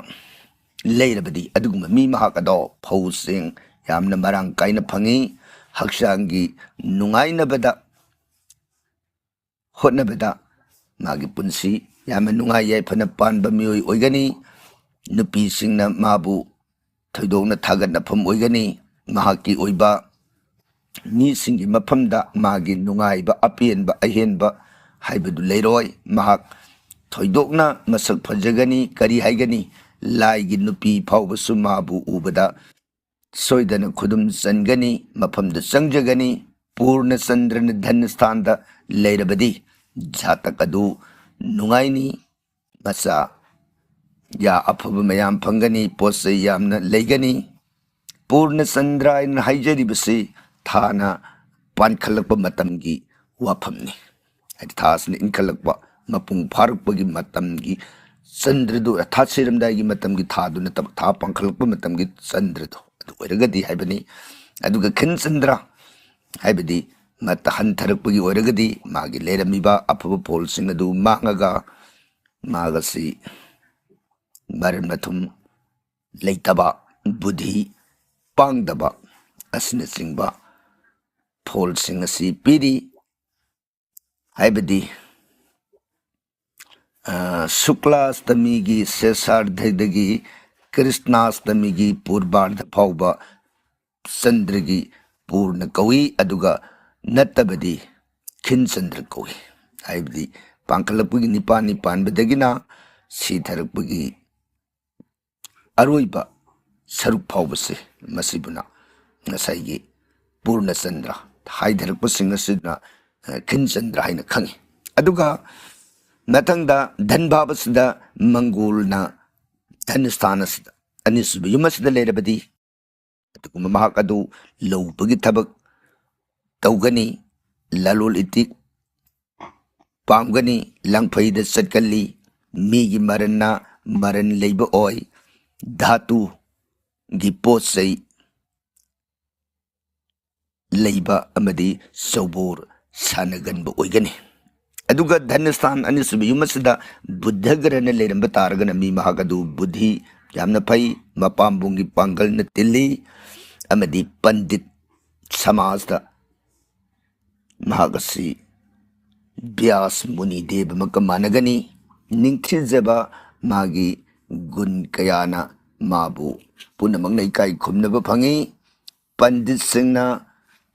ꯂꯩꯔꯕꯗꯤ ꯑꯗꯨꯒꯨꯝꯕ ꯃꯤ ꯃꯍꯥꯛ ꯑꯗꯣ ꯐꯧꯁꯤꯡ ꯌꯥꯝꯅ ꯃꯔꯥꯡ ꯀꯥꯏꯅ ꯐꯪꯉꯤ꯫ ꯍꯛꯆꯥꯡꯒꯤ ꯅꯨꯡꯉꯥꯏꯅꯕꯗ ꯍꯣꯠꯅꯕꯗ ꯃꯥꯒꯤ ꯄꯨꯟꯁꯤ ꯌꯥꯝꯅ ꯅꯨꯡꯉꯥꯏ ꯌꯥꯏꯐꯅ ꯄꯥꯟꯕ ꯃꯤꯑꯣꯏ ꯑꯣꯏꯒꯅꯤ꯫ ꯅꯨꯄꯤꯁꯤꯡꯅ ꯃꯥꯕꯨ ꯊꯣꯏꯗꯣꯛꯅ ꯊꯥꯒꯠꯅꯐꯝ ꯑꯣꯏꯒꯅꯤ꯫ ꯃꯍꯥꯛꯀꯤ ꯑꯣꯏꯕ ꯃꯤꯁꯤꯡꯒꯤ ꯃꯐꯝꯗ ꯃꯥꯒꯤ ꯅꯨꯡꯉꯥꯏꯕ, ꯑꯄꯦꯟꯕ, ꯑꯍꯦꯟꯕ ꯍꯥꯏꯕꯗꯨ ꯂꯩꯔꯣꯏ꯫ ꯃꯍꯥꯛ ꯊꯣꯏꯗꯣꯛꯅ ꯃꯁꯛ ꯐꯖꯒꯅꯤ꯫ ꯀꯔꯤ ꯍꯥꯏꯒꯅꯤ? ꯂꯥꯏꯒꯤ ꯅꯨꯄꯤ ꯐꯥꯎꯕꯁꯨ ꯃꯥꯕꯨ ꯎꯕꯗ ꯁꯣꯏꯗꯅ ꯈꯨꯗꯨꯝ ꯆꯟꯒꯅꯤ, ꯃꯐꯝꯗ ꯆꯪꯖꯒꯅꯤ꯫ ꯄꯨꯔꯅ ꯆꯟꯗ꯭ꯔꯅ ꯙꯟ ꯁ꯭ꯊꯥꯟꯗ ꯂꯩꯔꯕꯗꯤ ꯖꯥꯇꯛ ꯑꯗꯨ ꯅꯨꯡꯉꯥꯏꯅꯤ꯫ ꯃꯆꯥ ꯌꯥ ꯑꯐꯕ ꯃꯌꯥꯝ ꯐꯪꯒꯅꯤ, ꯄꯣꯠ ꯆꯩ ꯌꯥꯝꯅ ꯂꯩꯒꯅꯤ꯫ ꯄꯨꯔꯅ ꯆꯟꯗ꯭ꯔ ꯍꯥꯏꯅ ꯍꯥꯏꯖꯔꯤꯕꯁꯤ ꯊꯥꯅ ꯄꯥꯟꯈꯠꯂꯛꯄ ꯃꯇꯝꯒꯤ ꯋꯥꯐꯝꯅꯤ꯫ ꯍꯥꯏꯗꯤ ꯊꯥꯁꯤꯅ ꯏꯟꯈꯠꯂꯛꯄ, ꯃꯄꯨꯡ ꯐꯥꯔꯛꯄꯒꯤ ꯃꯇꯝꯒꯤ ꯆꯟꯗ꯭ꯔꯗꯨ, ꯊꯥ ꯁꯤꯔꯝꯗꯥꯏꯒꯤ ꯃꯇꯝꯒꯤ ꯊꯥꯗꯨ ꯅꯠꯇꯕ, ꯊꯥ ꯄꯥꯡꯈꯠꯂꯛꯄ ꯃꯇꯝꯒꯤ ꯆꯟꯗ꯭ꯔꯗꯨ ꯑꯗꯨ ꯑꯣꯏꯔꯒꯗꯤ ꯍꯥꯏꯕꯅꯤ꯫ ꯑꯗꯨꯒ ꯈꯤꯟ ꯆꯟꯗ꯭ꯔ ꯍꯥꯏꯕꯗꯤ ꯃꯠꯇ ꯍꯟꯊꯔꯛꯄꯒꯤ ꯑꯣꯏꯔꯒꯗꯤ ꯃꯥꯒꯤ ꯂꯩꯔꯝꯃꯤꯕ ꯑꯐꯕ ꯐꯣꯜꯁꯤꯡ ꯑꯗꯨ ꯃꯥꯡꯉꯒ ꯃꯥꯒ ꯑꯁꯤ ꯃꯔꯟ ꯃꯊꯨꯝ ꯂꯩꯇꯕ, ꯕꯨꯙꯤ ꯄꯥꯡꯗꯕ ꯑꯁꯤꯅꯆꯤꯡꯕ ꯐꯣꯜꯁꯤꯡ ꯑꯁꯤ ꯄꯤꯔꯤ꯫ ꯍꯥꯏꯕꯗꯤ ꯁꯨꯀ꯭ꯂꯥꯁꯇꯃꯤꯒꯤ ꯁꯦꯁꯥꯔꯙꯗꯒꯤ ꯀ꯭ꯔꯤꯁꯅꯥꯁꯇꯃꯤꯒꯤ ꯄꯨꯔꯕꯥꯔꯙ ꯐꯥꯎꯕ ꯆꯟꯗ꯭ꯔꯒꯤ ꯄꯨꯔꯅ ꯀꯧꯏ, ꯑꯗꯨꯒ ꯅꯠꯇꯕꯗꯤ ꯈꯤꯟꯆꯟꯗ꯭ꯔ ꯀꯧꯏ꯫ ꯍꯥꯏꯕꯗꯤ ꯄꯥꯡꯈꯠꯂꯛꯄꯒꯤ ꯅꯤꯄꯥꯜꯅꯤ ꯄꯥꯟꯕꯗꯒꯤꯅ ꯁꯤꯊꯔꯛꯄꯒꯤ ꯑꯔꯣꯏꯕ ꯁꯔꯨꯛ ꯐꯥꯎꯕꯁꯦ ꯃꯁꯤꯕꯨꯅ ꯉꯁꯥꯏꯒꯤ ꯄꯨꯔꯅꯆꯟꯗ꯭ꯔ ꯍꯥꯏꯊꯔꯛꯄꯁꯤꯡ ꯑꯁꯤꯅ ꯈꯤꯟꯆꯟꯗ꯭ꯔ ꯍꯥꯏꯅ ꯈꯪꯉꯤ꯫ ꯑꯗꯨꯒ ꯃꯊꯪꯗ ꯙꯟ ꯚꯥꯕ ꯑꯁꯤꯗ ꯃꯪꯒꯣꯜꯅ ꯙꯟ ꯁ꯭ꯊꯥꯟ ꯑꯁꯤꯗ ꯑꯅꯤꯁꯨꯕ ꯌꯨꯝ ꯑꯁꯤꯗ ꯂꯩꯔꯕꯗꯤ ꯑꯗꯨꯒꯨꯝꯕ ꯃꯍꯥꯛ ꯑꯗꯨ ꯂꯧꯕꯒꯤ ꯊꯕꯛ ꯇꯧꯒꯅꯤ, ꯂꯂꯣꯜ ꯏꯇꯤꯛ ꯄꯥꯝꯒꯅꯤ, ꯂꯪꯐꯩꯗ ꯆꯠꯀꯜꯂꯤ, ꯃꯤꯒꯤ ꯃꯔꯟꯅ ꯃꯔꯟ ꯂꯩꯕ ꯑꯣꯏ, ꯙꯥꯇꯨꯒꯤ ꯄꯣꯠ ꯆꯩ ꯂꯩꯕ ꯑꯃꯗꯤ ꯆꯧꯕꯣꯔ ꯁꯥꯟꯅꯒꯟꯕ ꯑꯣꯏꯒꯅꯤ꯫ ꯑꯗꯨꯒ ꯙꯟ ꯁ꯭ꯊꯥꯟ ꯑꯅꯤꯁꯨꯕ ꯌꯨꯝ ꯑꯁꯤꯗ ꯕꯨꯙ ꯒ꯭ꯔꯍꯅ ꯂꯩꯔꯝꯕ ꯇꯥꯔꯒꯅ ꯃꯤ ꯃꯍꯥꯛ ꯑꯗꯨ ꯕꯨꯙꯤ ꯌꯥꯝꯅ ꯐꯩ, ꯃꯄꯥꯝꯕꯣꯝꯒꯤ ꯄꯥꯡꯒꯜꯅ ꯇꯤꯜꯂꯤ ꯑꯃꯗꯤ ꯄꯟꯗꯤꯠ ꯁꯃꯥꯖꯇ ꯃꯍꯥꯛ ꯑꯁꯤ ꯕ꯭ꯌꯥꯁ ꯃꯨꯅꯤ ꯗꯦꯕꯃꯛꯀ ꯃꯥꯟꯅꯒꯅꯤ꯫ ꯅꯤꯡꯊꯤꯖꯕ ꯃꯥꯒꯤ ꯒꯨꯟ ꯀꯌꯥꯅ ꯃꯥꯕꯨ ꯄꯨꯝꯅꯃꯛꯅ ꯏꯀꯥꯏ ꯈꯨꯝꯅꯕ ꯐꯪꯏ꯫ ꯄꯟꯗꯤꯠꯁꯤꯡꯅ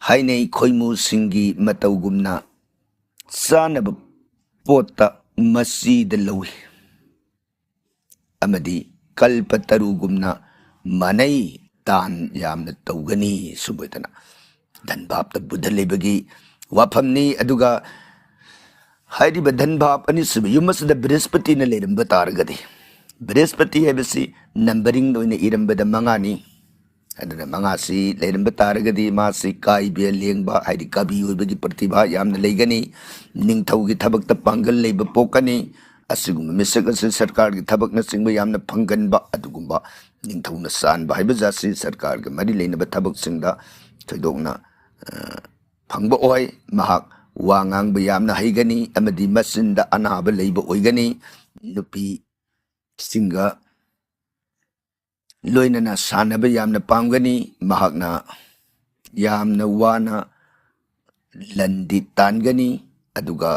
ꯍꯥꯏꯅꯩ, ꯈꯣꯏꯃꯨꯁꯤꯡꯒꯤ ꯃꯇꯧꯒꯨꯝꯅ ꯆꯥꯅꯕ ꯄꯣꯠꯇ ꯃꯆꯤꯗ ꯂꯧꯏ ꯑꯃꯗꯤ ꯀꯜꯄ ꯇꯔꯨꯒꯨꯝꯅ ꯃꯥꯟꯅꯩ, ꯗꯥꯟ ꯌꯥꯝꯅ ꯇꯧꯒꯅꯤ꯫ ꯁꯨꯝꯕꯗꯅ ꯙꯟ ꯚꯥꯞꯇ ꯕꯨꯙ ꯂꯩꯕꯒꯤ ꯋꯥꯐꯝꯅꯤ꯫ ꯑꯗꯨꯒ ꯍꯥꯏꯔꯤꯕ ꯙꯟ ꯚꯥꯞ ꯑꯅꯤꯁꯨꯕ ꯌꯨꯝ ꯑꯁꯤꯗ ꯕ꯭ꯔꯤꯍꯁꯄꯇꯤꯅ ꯂꯩꯔꯝꯕ ꯇꯥꯔꯒꯗꯤ, ꯕ꯭ꯔꯤꯍꯁꯄꯇꯤ ꯍꯥꯏꯕꯁꯤ ꯅꯝꯕꯔꯤꯡ ꯑꯣꯏꯅ ꯏꯔꯝꯕꯗ ꯃꯉꯥꯅꯤ꯫ ꯑꯗꯨꯅ ꯃꯉꯥꯁꯤ ꯂꯩꯔꯝꯕ ꯇꯥꯔꯒꯗꯤ ꯃꯥꯁꯤ ꯀꯥꯏꯕ ꯂꯦꯡꯕ, ꯍꯥꯏꯗꯤ ꯀꯕꯤ ꯑꯣꯏꯕꯒꯤ ꯄ꯭ꯔꯇꯤꯚꯥ ꯌꯥꯝꯅ ꯂꯩꯒꯅꯤ, ꯅꯤꯡꯊꯧꯒꯤ ꯊꯕꯛꯇ ꯄꯥꯡꯒꯜ ꯂꯩꯕ ꯄꯣꯛꯀꯅꯤ꯫ ꯑꯁꯤꯒꯨꯝꯕ ꯃꯤꯁꯛ ꯑꯁꯤ ꯁꯔꯀꯥꯔꯒꯤ ꯊꯕꯛꯅꯆꯤꯡꯕ ꯌꯥꯝꯅ ꯐꯪꯒꯟꯕ, ꯑꯗꯨꯒꯨꯝꯕ ꯅꯤꯡꯊꯧꯅ ꯆꯥꯟꯕ ꯍꯥꯏꯕ ꯖꯥꯠꯁꯤ ꯁꯔꯀꯥꯔꯒ ꯃꯔꯤ ꯂꯩꯅꯕ ꯊꯕꯛꯁꯤꯡꯗ ꯊꯣꯏꯗꯣꯛꯅ, ꯑ, ꯐꯪꯕ ꯑꯣꯏ꯫ ꯃꯍꯥꯛ ꯋꯥ ꯉꯥꯡꯕ ꯌꯥꯝꯅ ꯍꯩꯒꯅꯤ ꯑꯃꯗꯤ ꯃꯆꯤꯟꯗ ꯑꯅꯥꯕ ꯂꯩꯕ ꯑꯣꯏꯒꯅꯤ꯫ ꯅꯨꯄꯤꯁꯤꯡꯒ ꯂꯣꯏꯅꯅ ꯁꯥꯟꯅꯕ ꯌꯥꯝꯅ ꯄꯥꯝꯒꯅꯤ꯫ ꯃꯍꯥꯛꯅ ꯌꯥꯝꯅ ꯋꯥꯅ ꯂꯟꯗꯤ ꯇꯥꯟꯒꯅꯤ, ꯑꯗꯨꯒ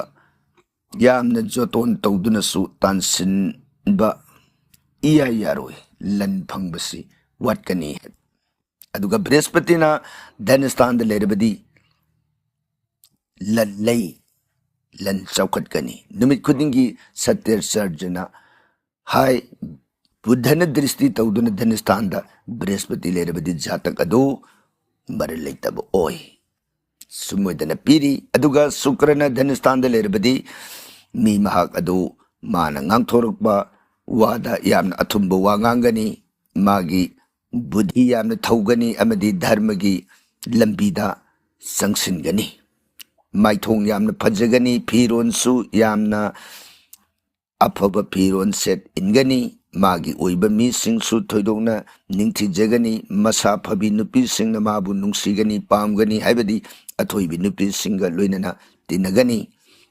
ꯌꯥꯝꯅ ꯖꯣꯇꯣꯟ ꯇꯧꯗꯨꯅꯁꯨ ꯇꯥꯟꯁꯤꯟꯕ ꯏꯌꯥ ꯌꯥꯔꯣꯏ꯫ ꯂꯟ ꯐꯪꯕꯁꯤ ꯋꯥꯠꯀꯅꯤ꯫ ꯑꯗꯨꯒ ꯕ꯭ꯔꯤꯍꯁꯄꯇꯤꯅ ꯙꯅꯁꯊꯥꯟꯗ ꯂꯩꯔꯕꯗꯤ ꯂꯟ ꯂꯩ, ꯂꯟ ꯆꯥꯎꯈꯠꯀꯅꯤ꯫ ꯅꯨꯃꯤꯠ ꯈꯨꯗꯤꯡꯒꯤ ꯁꯠꯌꯥꯆꯥꯔꯖꯅ ꯍꯥꯏ, ꯕꯨꯙꯅ ꯗ꯭ꯔꯤꯁꯇꯤ ꯇꯧꯗꯨꯅ ꯙꯅꯁꯊꯥꯟꯗ ꯕ꯭ꯔꯤꯍꯁꯄꯇꯤ ꯂꯩꯔꯕꯗꯤ ꯖꯥꯇꯛ ꯑꯗꯨ ꯃꯔꯜ ꯂꯩꯇꯕ ꯑꯣꯏ꯫ ꯁꯨꯝ ꯑꯣꯏꯗꯅ ꯄꯤꯔꯤ꯫ ꯑꯗꯨꯒ ꯁꯨꯀ꯭ꯔꯅ ꯙꯅꯁꯊꯥꯟꯗ ꯂꯩꯔꯕꯗꯤ ꯃꯤ ꯃꯍꯥꯛ ꯑꯗꯨ ꯃꯥꯅ ꯉꯥꯡꯊꯣꯔꯛꯄ ꯋꯥꯗ ꯌꯥꯝꯅ ꯑꯊꯨꯝꯕ ꯋꯥ ꯉꯥꯡꯒꯅꯤ, ꯃꯥꯒꯤ ꯕꯨꯙꯤ ꯌꯥꯝꯅ ꯊꯧꯒꯅꯤ ꯑꯃꯗꯤ ꯙꯔꯃꯒꯤ ꯂꯝꯕꯤꯗ ꯆꯪꯁꯤꯟꯒꯅꯤ꯫ ꯃꯥꯏꯊꯣꯡ ꯌꯥꯝꯅ ꯐꯖꯒꯅꯤ, ꯐꯤꯔꯣꯟꯁꯨ ꯌꯥꯝꯅ ꯑꯐꯕ ꯐꯤꯔꯣꯟ ꯁꯦꯠ ꯏꯟꯒꯅꯤ꯫ ꯃꯥꯒꯤ ꯑꯣꯏꯕ ꯃꯤꯁꯤꯡꯁꯨ ꯊꯣꯏꯗꯣꯛꯅ ꯅꯤꯡꯊꯤꯖꯒꯅꯤ꯫ ꯃꯁꯥ ꯐꯕꯤ ꯅꯨꯄꯤꯁꯤꯡꯅ ꯃꯥꯕꯨ ꯅꯨꯡꯁꯤꯒꯅꯤ, ꯄꯥꯝꯒꯅꯤ, ꯍꯥꯏꯕꯗꯤ ꯑꯊꯣꯏꯕꯤ ꯅꯨꯄꯤꯁꯤꯡꯒ ꯂꯣꯏꯅꯅ ꯇꯤꯟꯅꯒꯅꯤ꯫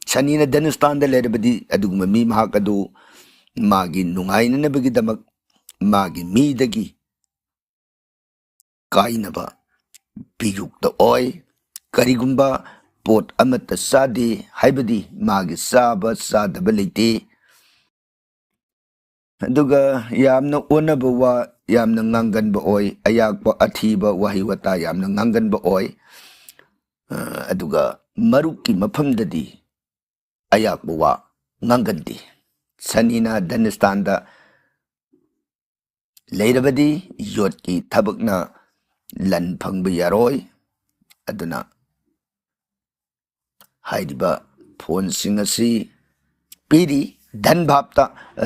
ꯁꯅꯤꯅ ꯙꯅꯁꯊꯥꯟꯗ ꯂꯩꯔꯕꯗꯤ ꯑꯗꯨꯒꯨꯝꯕ ꯃꯤ ꯃꯍꯥꯛ ꯑꯗꯨ ꯃꯥꯒꯤ ꯅꯨꯡꯉꯥꯏꯅꯅꯕꯒꯤꯗꯃꯛ ꯃꯥꯒꯤ ꯃꯤꯗꯒꯤ ꯀꯥꯏꯅꯕ ꯕꯤꯌꯨꯛꯇ ꯑꯣꯏ꯫ ꯀꯔꯤꯒꯨꯝꯕ ꯄꯣꯠ ꯑꯃꯠꯇ ꯆꯥꯗꯦ, ꯍꯥꯏꯕꯗꯤ ꯃꯥꯒꯤ ꯆꯥꯕ ꯆꯥꯗꯕ ꯂꯩꯇꯦ꯫ ꯑꯗꯨꯒ ꯌꯥꯝꯅ ꯑꯣꯟꯅꯕ ꯋꯥ, ꯌꯥꯝꯅ ꯉꯥꯡꯒꯟꯕ ꯑꯣꯏ, ꯑꯌꯥꯛꯄ ꯑꯊꯤꯕ ꯋꯥꯍꯩ ꯋꯥꯇꯥ ꯌꯥꯝꯅ ꯉꯥꯡꯒꯟꯕ ꯑꯣꯏ꯫ ꯑ, ꯑꯗꯨꯒ ꯃꯔꯨꯞꯀꯤ ꯃꯐꯝꯗꯗꯤ ꯑꯌꯥꯛꯄ ꯋꯥ ꯉꯥꯡꯒꯟꯗꯦ꯫ ꯁꯅꯤꯅ ꯙꯅꯁꯊꯥꯟꯗ ꯂꯩꯔꯕꯗꯤ ꯌꯣꯠꯀꯤ ꯊꯕꯛꯅ ꯂꯟ ꯐꯪꯕ ꯌꯥꯔꯣꯏ꯫ ꯑꯗꯨꯅ ꯍꯥꯏꯔꯤꯕ ꯐꯣꯟꯁꯤꯡ ꯑꯁꯤ ꯄꯤꯔꯤ꯫ ꯙꯟ ꯚꯥꯞꯇ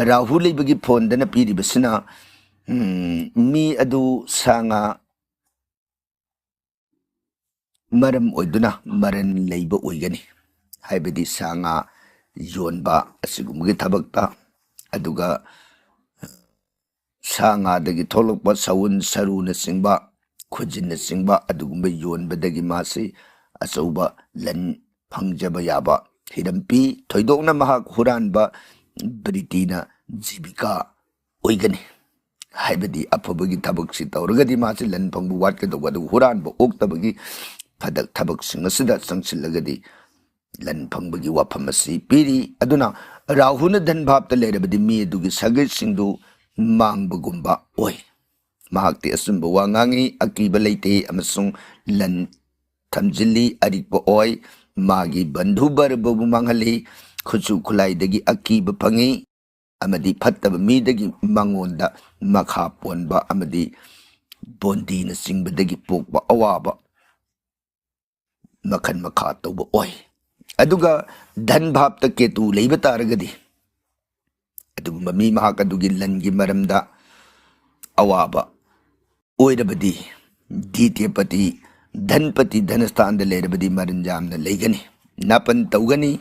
ꯔꯥꯍꯨ ꯂꯩꯕꯒꯤ ꯐꯣꯟꯗꯅ ꯄꯤꯔꯤꯕꯁꯤꯅ, ꯎꯝ, ꯃꯤ ꯑꯗꯨ ꯁꯥ ꯉꯥ ꯃꯔꯝ ꯑꯣꯏꯗꯨꯅ ꯃꯔꯟ ꯂꯩꯕ ꯑꯣꯏꯒꯅꯤ, ꯍꯥꯏꯕꯗꯤ ꯁꯥ ꯉꯥ ꯌꯣꯟꯕ ꯑꯁꯤꯒꯨꯝꯕꯒꯤ ꯊꯕꯛꯇ, ꯑꯗꯨꯒ ꯁꯥ ꯉꯥꯗꯒꯤ ꯊꯣꯛꯂꯛꯄ ꯁꯎꯟ ꯁꯔꯨꯅꯆꯤꯡꯕ, ꯈꯨꯖꯤꯟꯅꯆꯤꯡꯕ ꯑꯗꯨꯒꯨꯝꯕ ꯌꯣꯟꯕꯗꯒꯤ ꯃꯥꯁꯤ ꯑꯆꯧꯕ ꯂꯟ ꯐꯪꯖꯕ ꯌꯥꯕ ꯍꯤꯔꯝ ꯄꯤ꯫ ꯊꯣꯏꯗꯣꯛꯅ ꯃꯍꯥꯛ ꯍꯨꯔꯥꯟꯕ ꯕ꯭ꯔꯤꯇꯤꯅ ꯖꯤꯕꯤꯀꯥ ꯑꯣꯏꯒꯅꯤ꯫ ꯍꯥꯏꯕꯗꯤ ꯑꯐꯕꯒꯤ ꯊꯕꯛꯁꯤ ꯇꯧꯔꯒꯗꯤ ꯃꯥꯁꯤ ꯂꯟ ꯐꯪꯕ ꯋꯥꯠꯀꯗꯧꯕ, ꯑꯗꯨꯕꯨ ꯍꯨꯔꯥꯟꯕ ꯑꯣꯛꯇꯕꯒꯤ ꯊꯕꯛ, ꯊꯕꯛꯁꯤꯡ ꯑꯁꯤꯗ ꯆꯪꯁꯤꯜꯂꯒꯗꯤ ꯂꯟ ꯐꯪꯕꯒꯤ ꯋꯥꯐꯝ ꯑꯁꯤ ꯄꯤꯔꯤ꯫ ꯑꯗꯨꯅ ꯔꯥꯍꯨꯅ ꯙꯟ ꯚꯥꯞꯇ ꯂꯩꯔꯕꯗꯤ ꯃꯤ ꯑꯗꯨꯒꯤ ꯁꯥꯒꯩꯁꯤꯡꯗꯨ ꯃꯥꯡꯕꯒꯨꯝꯕ ꯑꯣꯏ꯫ ꯃꯍꯥꯛꯇꯤ ꯑꯆꯨꯝꯕ ꯋꯥ ꯉꯥꯡꯏ, ꯑꯀꯤꯕ ꯂꯩꯇꯦ ꯑꯃꯁꯨꯡ ꯂꯟ ꯊꯝꯖꯤꯜꯂꯤ, ꯑꯔꯤꯛꯄ ꯑꯣꯏ꯫ ꯃꯥꯒꯤ ꯕꯟꯙꯨ ꯕꯔꯕꯕꯨ ꯃꯥꯡꯍꯜꯂꯤ, ꯈꯨꯠꯁꯨ ꯈꯨꯠꯂꯥꯏꯗꯒꯤ ꯑꯀꯤꯕ ꯐꯪꯏ꯫ ꯑꯃꯗꯤ ꯐꯠꯇꯕ ꯃꯤꯗꯒꯤ ꯃꯉꯣꯟꯗ ꯃꯈꯥ ꯄꯣꯟꯕ ꯑꯃꯗꯤ ꯕꯣꯟꯗꯤꯅꯆꯤꯡꯕꯗꯒꯤ ꯄꯣꯛꯄ ꯑꯋꯥꯕ ꯃꯈꯜ ꯃꯈꯥ ꯇꯧꯕ ꯑꯣꯏ꯫ ꯑꯗꯨꯒ ꯙꯟ ꯚꯥꯞꯇ ꯀꯦꯇꯨ ꯂꯩꯕ ꯇꯥꯔꯒꯗꯤ, ꯑꯗꯨꯒꯨꯝꯕ ꯃꯤ ꯃꯍꯥꯛ ꯑꯗꯨꯒꯤ ꯂꯟꯒꯤ ꯃꯔꯝꯗ ꯑꯋꯥꯕ ꯑꯣꯏꯔꯕꯗꯤ, ꯗꯤꯇꯤꯌꯄꯇꯤ ꯙꯟꯄꯇꯤ ꯙꯅꯁꯊꯥꯟꯗ ꯂꯩꯔꯕꯗꯤ ꯃꯔꯟ ꯌꯥꯝꯅ ꯂꯩꯒꯅꯤ, ꯅꯥꯄꯟ ꯇꯧꯒꯅꯤ꯫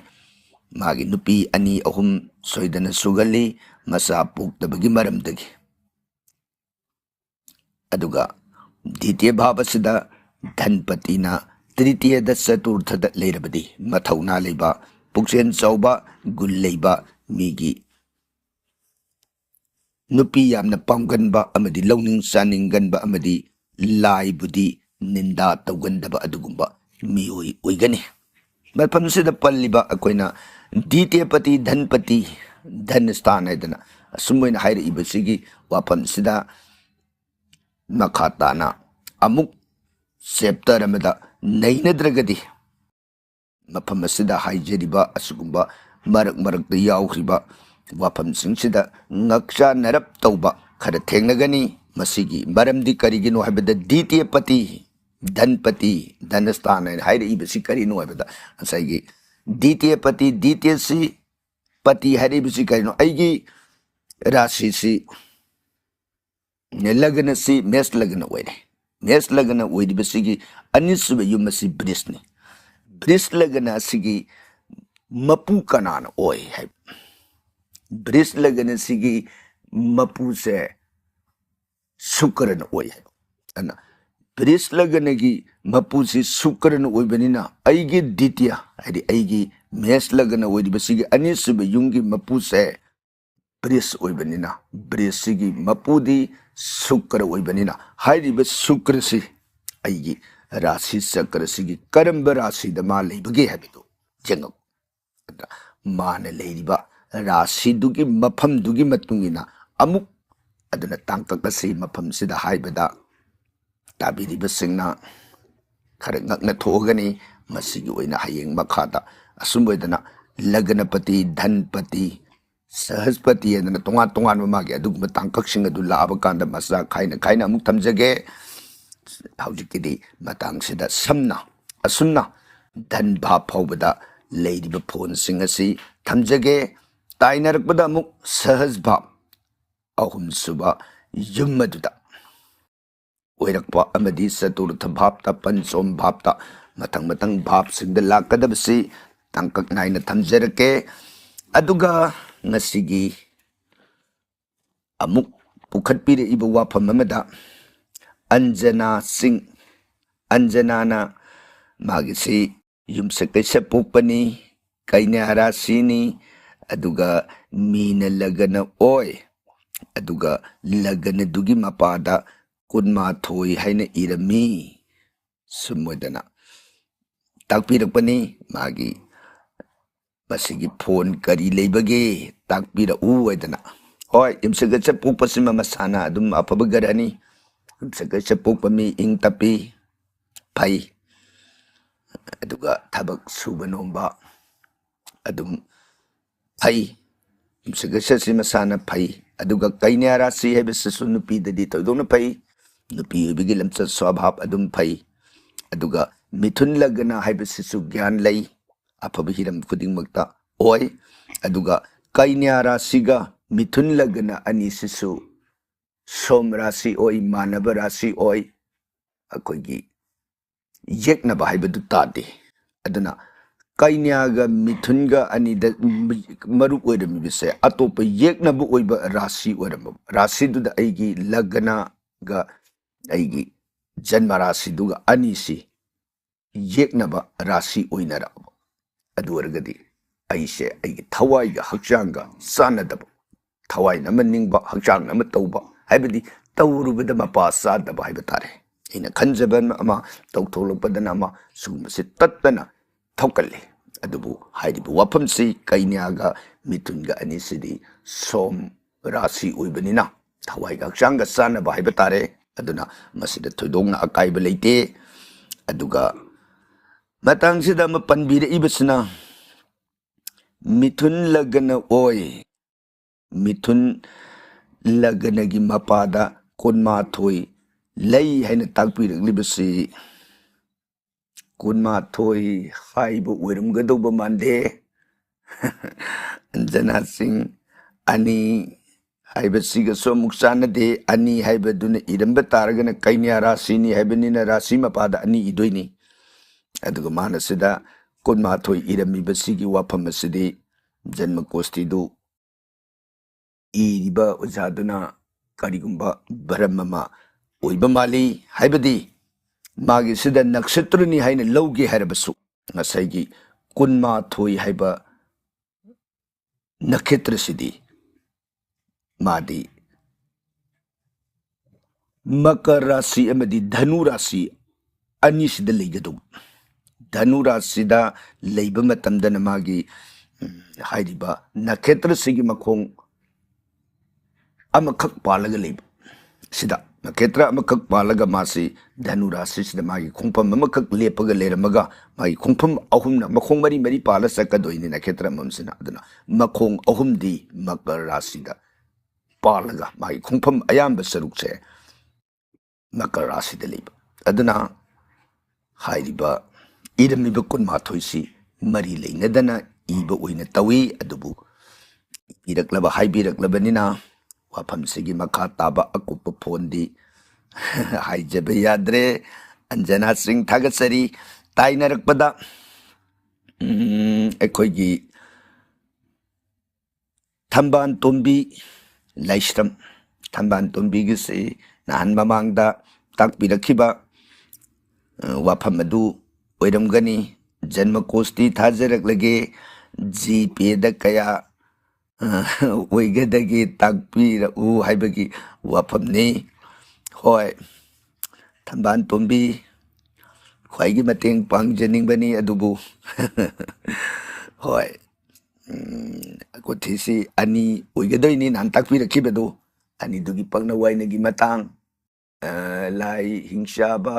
ꯃꯥꯒꯤ ꯅꯨꯄꯤ ꯑꯅꯤ ꯑꯍꯨꯝ ꯁꯣꯏꯗꯅ ꯁꯨꯒꯜꯂꯤ, ꯃꯆꯥ ꯄꯣꯛꯇꯕꯒꯤ ꯃꯔꯝꯗꯒꯤ꯫ ꯑꯗꯨꯒ ꯗꯤꯇꯤꯌ ꯚꯥꯕ ꯑꯁꯤꯗ ꯙꯟꯄꯇꯤꯅ ꯇ꯭ꯔꯤꯇꯤꯌꯗ ꯆꯇꯨꯔꯊꯗ ꯂꯩꯔꯕꯗꯤ ꯃꯊꯧꯅꯥ ꯂꯩꯕ, ꯄꯨꯛꯆꯦꯜ ꯆꯥꯎꯕ, ꯒꯨꯟ ꯂꯩꯕ, ꯃꯤꯒꯤ ꯅꯨꯄꯤ ꯌꯥꯝꯅ ꯄꯥꯝꯒꯟꯕ ꯑꯃꯗꯤ ꯂꯧꯅꯤꯡ ꯆꯥꯅꯤꯡꯒꯟꯕ ꯑꯃꯗꯤ ꯂꯥꯏꯕꯨꯗꯤ ꯅꯤꯟꯗꯥ ꯇꯧꯒꯟꯗꯕ ꯑꯗꯨꯒꯨꯝꯕ ꯃꯤꯑꯣꯏ ꯑꯣꯏꯒꯅꯤ꯫ ꯃꯐꯝꯁꯤꯗ ꯄꯜꯂꯤꯕ ꯑꯩꯈꯣꯏꯅ ꯗꯤꯇꯤꯌꯄꯇꯤ ꯙꯟꯄꯇꯤ ꯙꯟꯁꯊꯥꯟ ꯍꯥꯏꯗꯅ ꯑꯁꯨꯝ ꯑꯣꯏꯅ ꯍꯥꯏꯔꯛꯏꯕꯁꯤꯒꯤ ꯋꯥꯐꯝꯁꯤꯗ ꯃꯈꯥ ꯇꯥꯅ ꯑꯃꯨꯛ ꯆꯦꯞꯇꯔ ꯑꯃꯗ ꯅꯩꯅꯗ꯭ꯔꯒꯗꯤ, ꯃꯐꯝ ꯑꯁꯤꯗ ꯍꯥꯏꯖꯔꯤꯕ ꯑꯁꯤꯒꯨꯝꯕ ꯃꯔꯛ ꯃꯔꯛꯇ ꯌꯥꯎꯈ꯭ꯔꯤꯕ ꯋꯥꯐꯝꯁꯤꯡꯁꯤꯗ ꯉꯛꯆꯥꯟꯅꯔꯞ ꯇꯧꯕ ꯈꯔ ꯊꯦꯡꯅꯒꯅꯤ꯫ ꯃꯁꯤꯒꯤ ꯃꯔꯝꯗꯤ ꯀꯔꯤꯒꯤꯅꯣ ꯍꯥꯏꯕꯗ, ꯗꯤꯇꯤꯌꯄꯇꯤ ꯙꯟꯄꯇꯤ ꯙꯟꯁꯊꯥꯟ ꯍꯥꯏꯅ ꯍꯥꯏꯔꯛꯏꯕꯁꯤ ꯀꯔꯤꯅꯣ ꯍꯥꯏꯕꯗ, ꯉꯁꯥꯏꯒꯤ ꯗꯤꯇꯤꯌꯄꯇꯤ, ꯗꯤꯇꯤꯌꯁꯤ ꯄꯇꯤ ꯍꯥꯏꯔꯛꯏꯕꯁꯤ ꯀꯔꯤꯅꯣ? ꯑꯩꯒꯤ ꯔꯥꯁꯤꯁꯤ ꯂꯒꯅꯁꯤ ꯃꯦꯁ ꯂꯒꯅ ꯑꯣꯏꯔꯦ꯫ ꯃꯦꯁ ꯂꯒꯅ ꯑꯣꯏꯔꯤꯕꯁꯤꯒꯤ ꯑꯅꯤꯁꯨꯕ ꯌꯨꯝ ꯑꯁꯤ ꯕ꯭ꯔꯤꯁꯅꯤ꯫ ꯕ꯭ꯔꯤꯁ ꯂꯒꯅ ꯑꯁꯤꯒꯤ ꯃꯄꯨ ꯀꯅꯥꯅ ꯑꯣꯏ ꯍꯥꯏꯕ? ꯕ꯭ꯔꯤꯁ ꯂꯒꯅ ꯑꯁꯤꯒꯤ ꯃꯄꯨꯁꯦ ꯁꯨꯀ꯭ꯔꯅ ꯑꯣꯏ ꯍꯥꯏꯕ꯫ ꯑꯗꯨꯅ ꯕ꯭ꯔꯤꯖ ꯂꯒꯅꯒꯤ ꯃꯄꯨꯁꯤ ꯁꯨꯀ꯭ꯔꯅ ꯑꯣꯏꯕꯅꯤꯅ, ꯑꯩꯒꯤ ꯗꯤꯇꯤꯌꯥ, ꯍꯥꯏꯗꯤ ꯑꯩꯒꯤ ꯃꯦꯁ ꯂꯒꯅ ꯑꯣꯏꯔꯤꯕꯁꯤꯒꯤ ꯑꯅꯤꯁꯨꯕ ꯌꯨꯝꯒꯤ ꯃꯄꯨꯁꯦ ꯕ꯭ꯔꯤꯖ ꯑꯣꯏꯕꯅꯤꯅ, ꯕ꯭ꯔꯤꯖꯁꯤꯒꯤ ꯃꯄꯨꯗꯤ ꯁꯨꯀ꯭ꯔ ꯑꯣꯏꯕꯅꯤꯅ, ꯍꯥꯏꯔꯤꯕ ꯁꯨꯀ꯭ꯔꯁꯤ ꯑꯩꯒꯤ ꯔꯥꯁꯤ ꯆꯀ꯭ꯔꯁꯤꯒꯤ ꯀꯔꯝꯕ ꯔꯥꯁꯤꯗ ꯃꯥ ꯂꯩꯕꯒꯦ ꯍꯥꯏꯕꯗꯨ ꯌꯦꯡꯉꯛꯎ꯫ ꯃꯥꯅ ꯂꯩꯔꯤꯕ ꯔꯥꯁꯤꯗꯨꯒꯤ ꯃꯐꯝꯗꯨꯒꯤ ꯃꯇꯨꯡ ꯏꯟꯅ ꯑꯃꯨꯛ, ꯑꯗꯨꯅ ꯇꯥꯡꯀꯛ ꯑꯁꯤ ꯃꯐꯝꯁꯤꯗ ꯍꯥꯏꯕꯗ ꯇꯥꯕꯤꯔꯤꯕꯁꯤꯡꯅ ꯈꯔ ꯉꯛꯅ ꯊꯣꯛꯑꯒꯅꯤ꯫ ꯃꯁꯤꯒꯤ ꯑꯣꯏꯅ ꯍꯌꯦꯡ ꯃꯈꯥꯗ ꯑꯁꯨꯝ ꯑꯣꯏꯗꯅ ꯂꯒꯅꯄꯇꯤ, ꯙꯟꯄꯇꯤ, ꯁꯍꯖꯄꯇꯤ ꯍꯥꯏꯗꯅ ꯇꯣꯉꯥꯟ ꯇꯣꯉꯥꯟꯕ ꯃꯥꯒꯤ ꯑꯗꯨꯒꯨꯝꯕ ꯇꯥꯡꯀꯛꯁꯤꯡ ꯑꯗꯨ ꯂꯥꯛꯑꯕ ꯀꯥꯟꯗ ꯃꯆꯥ ꯈꯥꯏꯅ ꯈꯥꯏꯅ ꯑꯃꯨꯛ ꯊꯝꯖꯒꯦ꯫ ꯍꯧꯖꯤꯛꯀꯤꯗꯤ ꯃꯇꯥꯡꯁꯤꯗ ꯁꯝꯅ ꯑꯁꯨꯝꯅ ꯙꯟ ꯚꯥꯕ ꯐꯥꯎꯕꯗ ꯂꯩꯔꯤꯕ ꯐꯣꯟꯁꯤꯡ ꯑꯁꯤ ꯊꯝꯖꯒꯦ꯫ ꯇꯥꯏꯅꯔꯛꯄꯗ ꯑꯃꯨꯛ ꯁꯍꯖ ꯚꯥꯕ ꯑꯍꯨꯝꯁꯨꯕ ꯌꯨꯝ ꯑꯗꯨꯗ ꯑꯣꯏꯔꯛꯄ ꯑꯃꯗꯤ ꯆꯇꯨꯔꯊ ꯚꯥꯞꯇ, ꯄꯟꯆꯣꯝ ꯚꯥꯞꯇ, ꯃꯊꯪ ꯃꯊꯪ ꯚꯥꯞꯁꯤꯡꯗ ꯂꯥꯛꯀꯗꯕꯁꯤ ꯇꯥꯡꯀꯛ ꯅꯥꯏꯅ ꯊꯝꯖꯔꯛꯀꯦ꯫ ꯑꯗꯨꯒ ꯉꯁꯤꯒꯤ ꯑꯃꯨꯛ ꯄꯨꯈꯠꯄꯤꯔꯛꯏꯕ ꯋꯥꯐꯝ ꯑꯃꯗ, ꯑꯟꯖꯅꯥ ꯁꯤꯡ, ꯑꯟꯖꯅꯥꯅ ꯃꯥꯒꯤꯁꯤ ꯌꯨꯝꯁꯀꯩꯁ ꯄꯣꯛꯄꯅꯤ, ꯀꯩꯅ꯭ꯌꯥ ꯔꯥꯁꯤꯅꯤ, ꯑꯗꯨꯒ ꯃꯤꯅ ꯂꯒꯅ ꯑꯣꯏ, ꯑꯗꯨꯒ ꯂꯒꯅꯗꯨꯒꯤ ꯃꯄꯥꯗ ꯀꯨꯟꯃꯥꯊꯣꯏ ꯍꯥꯏꯅ ꯏꯔꯝꯃꯤ꯫ ꯁꯨꯝ ꯑꯣꯏꯗꯅ ꯇꯥꯛꯄꯤꯔꯛꯄꯅꯤ꯫ ꯃꯥꯒꯤ ꯃꯁꯤꯒꯤ ꯐꯣꯟ ꯀꯔꯤ ꯂꯩꯕꯒꯦ ꯇꯥꯛꯄꯤꯔꯛꯎ ꯍꯥꯏꯗꯅ꯫ ꯍꯣꯏ, ꯌꯨꯝꯁꯀꯩꯁ ꯄꯣꯛꯄꯁꯤꯃ ꯃꯁꯥꯅ ꯑꯗꯨꯝ ꯑꯐꯕ ꯒ꯭ꯔꯍꯅꯤ꯫ ꯌꯨꯝꯁꯀꯩꯁ ꯄꯣꯛꯄ ꯃꯤ ꯏꯪ ꯇꯞꯄꯤ, ꯐꯩ, ꯑꯗꯨꯒ ꯊꯕꯛ ꯁꯨꯕ ꯅꯣꯝꯕ ꯑꯗꯨꯝ ꯐꯩ꯫ ꯌꯨꯝꯁꯀꯩꯁꯁꯤ ꯃꯁꯥꯅ ꯐꯩ꯫ ꯑꯗꯨꯒ ꯀꯩꯅ꯭ꯌꯥ ꯔꯥꯁꯤ ꯍꯥꯏꯕꯁꯤꯁꯨ ꯅꯨꯄꯤꯗꯗꯤ ꯊꯣꯏꯗꯣꯛꯅ ꯐꯩ꯫ ꯅꯨꯄꯤ ꯑꯣꯏꯕꯒꯤ ꯂꯝꯆꯠ ꯁ꯭ꯋꯥꯚꯥꯕ ꯑꯗꯨꯝ ꯐꯩ꯫ ꯑꯗꯨꯒ ꯃꯤꯊꯨꯟ ꯂꯒꯅ ꯍꯥꯏꯕꯁꯤꯁꯨ ꯒ꯭ꯌꯥꯟ ꯂꯩ, ꯑꯐꯕ ꯍꯤꯔꯝ ꯈꯨꯗꯤꯡꯃꯛꯇ ꯑꯣꯏ꯫ ꯑꯗꯨꯒ ꯀꯩꯅ꯭ꯌꯥ ꯔꯥꯁꯤꯒ ꯃꯤꯊꯨꯟ ꯂꯒꯅ ꯑꯅꯤꯁꯤꯁꯨ ꯁꯣꯝ ꯔꯥꯁꯤ ꯑꯣꯏ, ꯃꯥꯟꯅꯕ ꯔꯥꯁꯤ ꯑꯣꯏ꯫ ꯑꯩꯈꯣꯏꯒꯤ ꯌꯦꯛꯅꯕ ꯍꯥꯏꯕꯗꯨ ꯇꯥꯗꯦ꯫ ꯑꯗꯨꯅ ꯀꯩꯅ꯭ꯌꯥꯒ ꯃꯤꯊꯨꯟꯒ ꯑꯅꯤꯗ ꯃꯔꯨꯞ ꯑꯣꯏꯔꯝꯃꯤꯕꯁꯦ ꯑꯇꯣꯞꯄ ꯌꯦꯛꯅꯕ ꯑꯣꯏꯕ ꯔꯥꯁꯤ ꯑꯣꯏꯔꯝꯕ, ꯔꯥꯁꯤꯗꯨꯗ ꯑꯩꯒꯤ ꯂꯒꯅꯒ ꯑꯩꯒꯤ ꯖꯟꯃ ꯔꯥꯁꯤꯗꯨꯒ ꯑꯅꯤꯁꯤ ꯌꯦꯛꯅꯕ ꯔꯥꯁꯤ ꯑꯣꯏꯅꯔꯛꯑꯕ, ꯑꯗꯨ ꯑꯣꯏꯔꯒꯗꯤ ꯑꯩꯁꯦ ꯑꯩꯒꯤ ꯊꯋꯥꯏꯒ ꯍꯛꯆꯥꯡꯒ ꯆꯥꯟꯅꯗꯕ, ꯊꯋꯥꯏꯅ ꯑꯃ ꯅꯤꯡꯕ, ꯍꯛꯆꯥꯡꯅ ꯑꯃ ꯇꯧꯕ, ꯍꯥꯏꯕꯗꯤ ꯇꯧꯔꯨꯕꯗ ꯃꯄꯥ ꯆꯥꯗꯕ ꯍꯥꯏꯕ ꯇꯥꯔꯦ꯫ ꯑꯩꯅ ꯈꯟꯖꯕ ꯑꯃ, ꯇꯧꯊꯣꯛꯂꯛꯄꯗꯅ ꯑꯃ, ꯁꯤꯒꯨꯝꯕꯁꯤ ꯇꯠꯇꯅ ꯊꯣꯛꯀꯜꯂꯤ꯫ ꯑꯗꯨꯕꯨ ꯍꯥꯏꯔꯤꯕ ꯋꯥꯐꯝꯁꯤ ꯀꯩꯅ꯭ꯌꯥꯒ ꯃꯤꯊꯨꯟꯒ ꯑꯅꯤꯁꯤꯗꯤ ꯁꯣꯝ ꯔꯥꯁꯤ ꯑꯣꯏꯕꯅꯤꯅ ꯊꯋꯥꯏꯒ ꯍꯛꯆꯥꯡꯒ ꯆꯥꯟꯅꯕ ꯍꯥꯏꯕ ꯇꯥꯔꯦ꯫ ꯑꯗꯨꯅ ꯃꯁꯤꯗ ꯊꯣꯏꯗꯣꯛꯅ ꯑꯀꯥꯏꯕ ꯂꯩꯇꯦ꯫ ꯑꯗꯨꯒ ꯃꯇꯥꯡꯁꯤꯗ ꯑꯃ ꯄꯟꯕꯤꯔꯛꯏꯕꯁꯤꯅ, ꯃꯤꯊꯨꯟ ꯂꯒꯅ ꯑꯣꯏ, ꯃꯤꯊꯨꯟ ꯂꯒꯅꯒꯤ ꯃꯄꯥꯗ ꯀꯨꯟꯃꯥꯊꯣꯏ ꯂꯩ ꯍꯥꯏꯅ ꯇꯥꯛꯄꯤꯔꯛꯂꯤꯕꯁꯤ ꯀꯨꯟꯃꯥꯊꯣꯏ ꯍꯥꯏꯕ ꯑꯣꯏꯔꯝꯒꯗꯧꯕ ꯃꯥꯟꯗꯦ꯫ ꯑꯟꯖꯅꯥ ꯁꯤꯡ, ꯑꯅꯤ ꯍꯥꯏꯕꯁꯤꯒꯁꯨ ꯑꯃꯨꯛ ꯆꯥꯟꯅꯗꯦ꯫ ꯑꯅꯤ ꯍꯥꯏꯕꯗꯨꯅ ꯏꯔꯝꯕ ꯇꯥꯔꯒꯅ ꯀꯩꯅ꯭ꯌꯥ ꯔꯥꯁꯤꯅꯤ ꯍꯥꯏꯕꯅꯤꯅ ꯔꯥꯁꯤ ꯃꯄꯥꯗ ꯑꯅꯤ ꯏꯗꯣꯏꯅꯤ꯫ ꯑꯗꯨꯒ ꯃꯥꯅ ꯁꯤꯗ ꯀꯨꯟꯃꯥꯊꯣꯏ ꯏꯔꯝꯃꯤꯕꯁꯤꯒꯤ ꯋꯥꯐꯝ ꯑꯁꯤꯗꯤ ꯖꯟꯃ ꯀꯣꯁꯇꯤꯗꯨ ꯏꯔꯤꯕ ꯑꯣꯖꯥꯗꯨꯅ ꯀꯔꯤꯒꯨꯝꯕ ꯚ꯭ꯔꯝ ꯑꯃ ꯑꯣꯏꯕ ꯃꯥꯜꯂꯤ꯫ ꯍꯥꯏꯕꯗꯤ ꯃꯥꯒꯤꯁꯤꯗ ꯅꯛꯁꯇ꯭ꯔꯅꯤ ꯍꯥꯏꯅ ꯂꯧꯒꯦ ꯍꯥꯏꯔꯕꯁꯨ, ꯉꯁꯥꯏꯒꯤ ꯀꯨꯟꯃꯥꯊꯣꯏ ꯍꯥꯏꯕ ꯅꯈꯦꯇ꯭ꯔꯁꯤꯗꯤ ꯃꯥꯗꯤ ꯃꯀꯔ ꯔꯥꯁꯤ ꯑꯃꯗꯤ ꯙꯅꯨ ꯔꯥꯁꯤ ꯑꯅꯤꯁꯤꯗ ꯂꯩꯒꯗꯧꯕ꯫ ꯙꯅꯨ ꯔꯥꯁꯤꯗ ꯂꯩꯕ ꯃꯇꯝꯗꯅ ꯃꯥꯒꯤ, ꯎꯝ, ꯍꯥꯏꯔꯤꯕ ꯅꯈꯦꯇ꯭ꯔꯁꯤꯒꯤ ꯃꯈꯣꯡ ꯑꯃꯈꯛ ꯄꯥꯜꯂꯒ ꯂꯩꯕ꯫ ꯁꯤꯗ ꯅꯈꯦꯇ꯭ꯔ ꯑꯃꯈꯛ ꯄꯥꯜꯂꯒ ꯃꯥꯁꯤ ꯙꯅꯨ ꯔꯥꯁꯤꯁꯤꯗ ꯃꯥꯒꯤ ꯈꯣꯡꯐꯝ ꯑꯃꯈꯛ ꯂꯦꯞꯄꯒ ꯂꯩꯔꯝꯃꯒ, ꯃꯥꯒꯤ ꯈꯣꯡꯐꯝ ꯑꯍꯨꯝꯅ, ꯃꯈꯣꯡ ꯃꯔꯤ ꯃꯔꯤ ꯄꯥꯜꯂ ꯆꯠꯀꯗꯣꯏꯅꯤ ꯅꯈꯦꯇ꯭ꯔ ꯑꯃꯃꯝꯁꯤꯅ꯫ ꯑꯗꯨꯅ ꯃꯈꯣꯡ ꯑꯍꯨꯝꯗꯤ ꯃꯀꯔ ꯔꯥꯁꯤꯗ ꯄꯥꯜꯂꯒ ꯃꯥꯒꯤ ꯈꯣꯡꯐꯝ ꯑꯌꯥꯝꯕ ꯁꯔꯨꯛꯁꯦ ꯃꯀꯔ ꯔꯥꯁꯤꯗ ꯂꯩꯕ꯫ ꯑꯗꯨꯅ ꯍꯥꯏꯔꯤꯕ ꯏꯔꯝꯃꯤꯕ ꯀꯨꯟꯃꯥꯊꯣꯏꯁꯤ ꯃꯔꯤ ꯂꯩꯅꯗꯅ ꯏꯕ ꯑꯣꯏꯅ ꯇꯧꯏ꯫ ꯑꯗꯨꯕꯨ ꯏꯔꯛꯂꯕ, ꯍꯥꯏꯕꯤꯔꯛꯂꯕꯅꯤꯅ ꯋꯥꯐꯝꯁꯤꯒꯤ ꯃꯈꯥ ꯇꯥꯕ ꯑꯀꯨꯞꯄ ꯐꯣꯟꯗꯤ ꯍꯥꯏꯖꯕ ꯌꯥꯗ꯭ꯔꯦ꯫ ꯑꯟꯖꯅꯥ ꯁꯤꯡ, ꯊꯥꯒꯠꯆꯔꯤ꯫ ꯇꯥꯏꯅꯔꯛꯄꯗ, ꯎꯝ, ꯑꯩꯈꯣꯏꯒꯤ ꯊꯝꯕꯥꯜ ꯇꯣꯝꯕꯤ ꯂꯥꯏꯁ꯭ꯔꯝ, ꯊꯝꯕꯥꯜ ꯇꯣꯝꯕꯤꯒꯤꯁꯤ ꯅꯍꯥꯟ ꯃꯃꯥꯡꯗ ꯇꯥꯛꯄꯤꯔꯛꯈꯤꯕ, ꯑ, ꯋꯥꯐꯝ ꯑꯗꯨ ꯑꯣꯏꯔꯝꯒꯅꯤ꯫ ꯖꯟꯃ ꯀꯣꯁꯇꯤ ꯊꯥꯖꯔꯛꯂꯒꯦ, ꯖꯤ ꯄꯦꯗ ꯀꯌꯥ, ꯑ, ꯑꯣꯏꯒꯗꯒꯦ ꯇꯥꯛꯄꯤꯔꯛꯎ ꯍꯥꯏꯕꯒꯤ ꯋꯥꯐꯝꯅꯤ꯫ ꯍꯣꯏ, ꯊꯝꯕꯥꯜ ꯇꯣꯝꯕꯤ, ꯈ꯭ꯋꯥꯏꯒꯤ ꯃꯇꯦꯡ ꯄꯥꯡꯖꯅꯤꯡꯕꯅꯤ, ꯑꯗꯨꯕꯨ ꯍꯣꯏ, ꯎꯝ, ꯀꯣꯊꯤꯁꯤ ꯑꯅꯤ ꯑꯣꯏꯒꯗꯣꯏꯅꯤ ꯅꯍꯥꯟ ꯇꯥꯛꯄꯤꯔꯛꯈꯤꯕꯗꯨ꯫ ꯑꯅꯤꯗꯨꯒꯤ ꯄꯛꯅ ꯋꯥꯏꯅꯒꯤ ꯃꯇꯥꯡ, ꯑ, ꯂꯥꯏ ꯍꯤꯡꯆꯥꯕ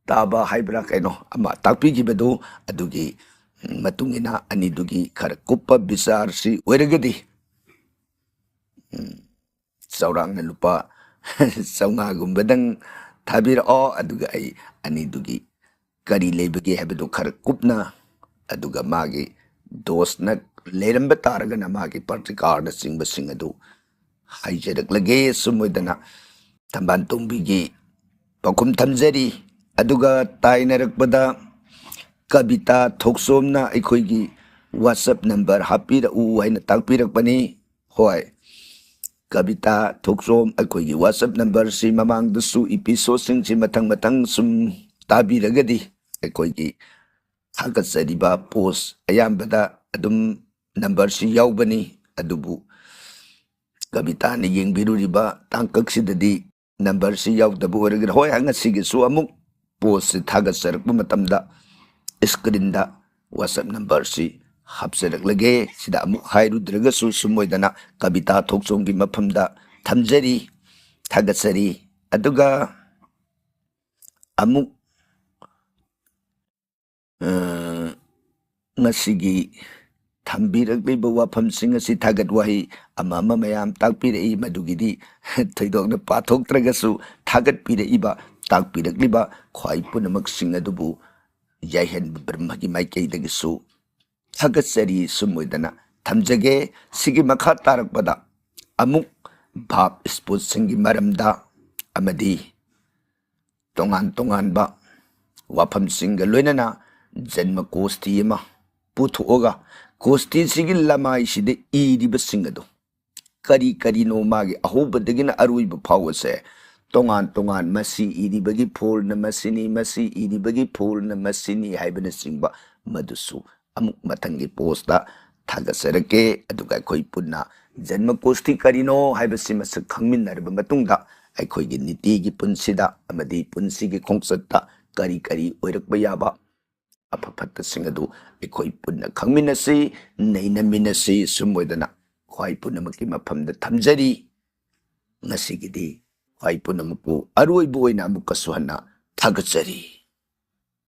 ꯇꯥꯕ ꯍꯥꯏꯕ꯭ꯔꯥ ꯀꯩꯅꯣ ꯑꯃ ꯇꯥꯛꯄꯤꯈꯤꯕꯗꯨ, ꯑꯗꯨꯒꯤ, ꯎꯝ, ꯃꯇꯨꯡ ꯏꯟꯅ ꯑꯅꯤꯗꯨꯒꯤ ꯈꯔ ꯀꯨꯞꯄ ꯕꯤꯆꯥꯔꯁꯤ ꯑꯣꯏꯔꯒꯗꯤ, ꯎꯝ, ꯆꯥꯎꯔꯥꯛꯅ ꯂꯨꯄꯥ ꯆꯥꯝꯃꯉꯥꯒꯨꯝꯕꯗꯪ ꯊꯥꯕꯤꯔꯛꯑꯣ, ꯑꯗꯨꯒ ꯑꯩ ꯑꯅꯤꯗꯨꯒꯤ ꯀꯔꯤ ꯂꯩꯕꯒꯦ ꯍꯥꯏꯕꯗꯨ ꯈꯔ ꯀꯨꯞꯅ, ꯑꯗꯨꯒ ꯃꯥꯒꯤ ꯗꯣꯁꯅ ꯂꯩꯔꯝꯕ ꯇꯥꯔꯒꯅ ꯃꯥꯒꯤ ꯄ꯭ꯔꯇꯤꯀꯥꯔꯅꯆꯤꯡꯕꯁꯤꯡ ꯑꯗꯨ ꯍꯥꯏꯖꯔꯛꯂꯒꯦ꯫ ꯁꯨꯝ ꯑꯣꯏꯗꯅ ꯊꯝꯕꯥꯜ ꯇꯣꯝꯕꯤꯒꯤ ꯄꯥꯎꯈꯨꯝ ꯊꯝꯖꯔꯤ꯫ ꯑꯗꯨꯒ ꯇꯥꯏꯅꯔꯛꯄꯗ ꯀꯕꯤꯇꯥ ꯊꯣꯛꯆꯣꯝꯅ ꯑꯩꯈꯣꯏꯒꯤ WhatsApp ꯅꯝꯕꯔ ꯍꯥꯞꯄꯤꯔꯛꯎ ꯍꯥꯏꯅ ꯇꯥꯛꯄꯤꯔꯛꯄꯅꯤ꯫ ꯍꯣꯏ, ꯀꯕꯤꯇꯥ ꯊꯣꯛꯆꯣꯝ, ꯑꯩꯈꯣꯏꯒꯤ WhatsApp ꯅꯝꯕꯔꯁꯤ ꯃꯃꯥꯡꯗꯁꯨ ꯏꯄꯤꯁꯣꯗꯁꯤꯡꯁꯤ ꯃꯊꯪ ꯃꯊꯪ ꯁꯨꯝ ꯇꯥꯕꯤꯔꯒꯗꯤ ꯑꯩꯈꯣꯏꯒꯤ ꯊꯥꯒꯠꯆꯔꯤꯕ ꯄꯣꯁ ꯑꯌꯥꯝꯕꯗ ꯑꯗꯨꯝ ꯅꯝꯕꯔꯁꯤ ꯌꯥꯎꯕꯅꯤ꯫ ꯑꯗꯨꯕꯨ ꯀꯕꯤꯇꯥꯅ ꯌꯦꯡꯕꯤꯔꯨꯔꯤꯕ ꯇꯥꯡꯀꯛꯁꯤꯗꯗꯤ ꯅꯝꯕꯔꯁꯤ ꯌꯥꯎꯗꯕ ꯑꯣꯏꯔꯒꯗꯤ, ꯍꯣꯏ, ꯉꯁꯤꯒꯤꯁꯨ ꯑꯃꯨꯛ ꯄꯣꯁꯁꯤ ꯊꯥꯒꯠꯆꯔꯛꯄ ꯃꯇꯝꯗ ꯏꯁꯀ꯭ꯔꯤꯟꯗ WhatsApp ꯅꯝꯕꯔꯁꯤ ꯍꯥꯞꯆꯔꯛꯂꯒꯦ꯫ ꯁꯤꯗ ꯑꯃꯨꯛ ꯍꯥꯏꯔꯨꯗ꯭ꯔꯒꯁꯨ ꯁꯨꯝ ꯑꯣꯏꯗꯅ ꯀꯕꯤꯇꯥ ꯊꯣꯛꯆꯣꯝꯒꯤ ꯃꯐꯝꯗ ꯊꯝꯖꯔꯤ, ꯊꯥꯒꯠꯆꯔꯤ꯫ ꯑꯗꯨꯒ ꯑꯃꯨꯛ, ꯑ, ꯉꯁꯤꯒꯤ ꯊꯝꯕꯤꯔꯛꯂꯤꯕ ꯋꯥꯐꯝꯁꯤꯡ ꯑꯁꯤ ꯊꯥꯒꯠ ꯋꯥꯍꯩ ꯑꯃ ꯑꯃ ꯃꯌꯥꯝ ꯇꯥꯛꯄꯤꯔꯛꯏ, ꯃꯗꯨꯒꯤꯗꯤ ꯊꯣꯏꯗꯣꯛꯅ ꯄꯥꯊꯣꯛꯇ꯭ꯔꯒꯁꯨ ꯊꯥꯒꯠꯄꯤꯔꯛꯏꯕ, ꯇꯥꯛꯄꯤꯔꯛꯂꯤꯕ ꯈ꯭ꯋꯥꯏ ꯄꯨꯝꯅꯃꯛꯁꯤꯡ ꯑꯗꯨꯕꯨ ꯌꯥꯏꯍꯟꯕ ꯕ꯭ꯔꯍ꯭ꯃꯒꯤ ꯃꯥꯏꯀꯩꯗꯒꯤꯁꯨ ꯊꯥꯒꯠꯆꯔꯤ꯫ ꯁꯨꯝ ꯑꯣꯏꯗꯅ ꯊꯝꯖꯒꯦ꯫ ꯁꯤꯒꯤ ꯃꯈꯥ ꯇꯥꯔꯛꯄꯗ ꯑꯃꯨꯛ ꯚꯥꯞ ꯏꯁꯄꯣꯠꯁꯤꯡꯒꯤ ꯃꯔꯝꯗ ꯑꯃꯗꯤ ꯇꯣꯉꯥꯟ ꯇꯣꯉꯥꯟꯕ ꯋꯥꯐꯝꯁꯤꯡꯒ ꯂꯣꯏꯅꯅ ꯖꯟꯃ ꯀꯣꯁꯇꯤ ꯑꯃ ꯄꯨꯊꯣꯛꯑꯒ, ꯀꯣꯁꯇꯤꯁꯤꯒꯤ ꯂꯃꯥꯏꯁꯤꯗ ꯏꯔꯤꯕꯁꯤꯡ ꯑꯗꯨ ꯀꯔꯤ ꯀꯔꯤꯅꯣ, ꯃꯥꯒꯤ ꯑꯍꯧꯕꯗꯒꯤꯅ ꯑꯔꯣꯏꯕ ꯐꯥꯎꯕꯁꯦ ꯇꯣꯉꯥꯟ ꯇꯣꯉꯥꯟ, ꯃꯁꯤ ꯏꯔꯤꯕꯒꯤ ꯐꯨꯜꯅ ꯃꯁꯤꯅꯤ, ꯃꯁꯤ ꯏꯔꯤꯕꯒꯤ ꯐꯨꯜꯅ ꯃꯁꯤꯅꯤ ꯍꯥꯏꯕꯅꯆꯤꯡꯕ, ꯃꯗꯨꯁꯨ ꯑꯃꯨꯛ ꯃꯊꯪꯒꯤ ꯄꯣꯁꯇ ꯊꯥꯒꯠꯆꯔꯛꯀꯦ꯫ ꯑꯗꯨꯒ ꯑꯩꯈꯣꯏ ꯄꯨꯟꯅ ꯖꯟꯃ ꯀꯣꯁꯇꯤ ꯀꯔꯤꯅꯣ ꯍꯥꯏꯕꯁꯤ ꯃꯁꯛ ꯈꯪꯃꯤꯟꯅꯔꯕ ꯃꯇꯨꯡꯗ, ꯑꯩꯈꯣꯏꯒꯤ ꯅꯤꯇꯤꯒꯤ ꯄꯨꯟꯁꯤꯗ ꯑꯃꯗꯤ ꯄꯨꯟꯁꯤꯒꯤ ꯈꯣꯡꯆꯠꯇ ꯀꯔꯤ ꯀꯔꯤ ꯑꯣꯏꯔꯛꯄ ꯌꯥꯕ ꯑꯐ ꯐꯠꯇꯁꯤꯡ ꯑꯗꯨ ꯑꯩꯈꯣꯏ ꯄꯨꯟꯅ ꯈꯪꯃꯤꯟꯅꯁꯤ, ꯅꯩꯅꯃꯤꯟꯅꯁꯤ꯫ ꯁꯨꯝ ꯑꯣꯏꯗꯅ ꯈ꯭ꯋꯥꯏ ꯄꯨꯝꯅꯃꯛꯀꯤ ꯃꯐꯝꯗ ꯊꯝꯖꯔꯤ꯫ ꯉꯁꯤꯒꯤꯗꯤ ꯈ꯭ꯋꯥꯏ ꯄꯨꯝꯅꯃꯛꯄꯨ ꯑꯔꯣꯏꯕ ꯑꯣꯏꯅ ꯑꯃꯨꯛꯀꯁꯨ ꯍꯟꯅ ꯊꯥꯒꯠꯆꯔꯤ꯫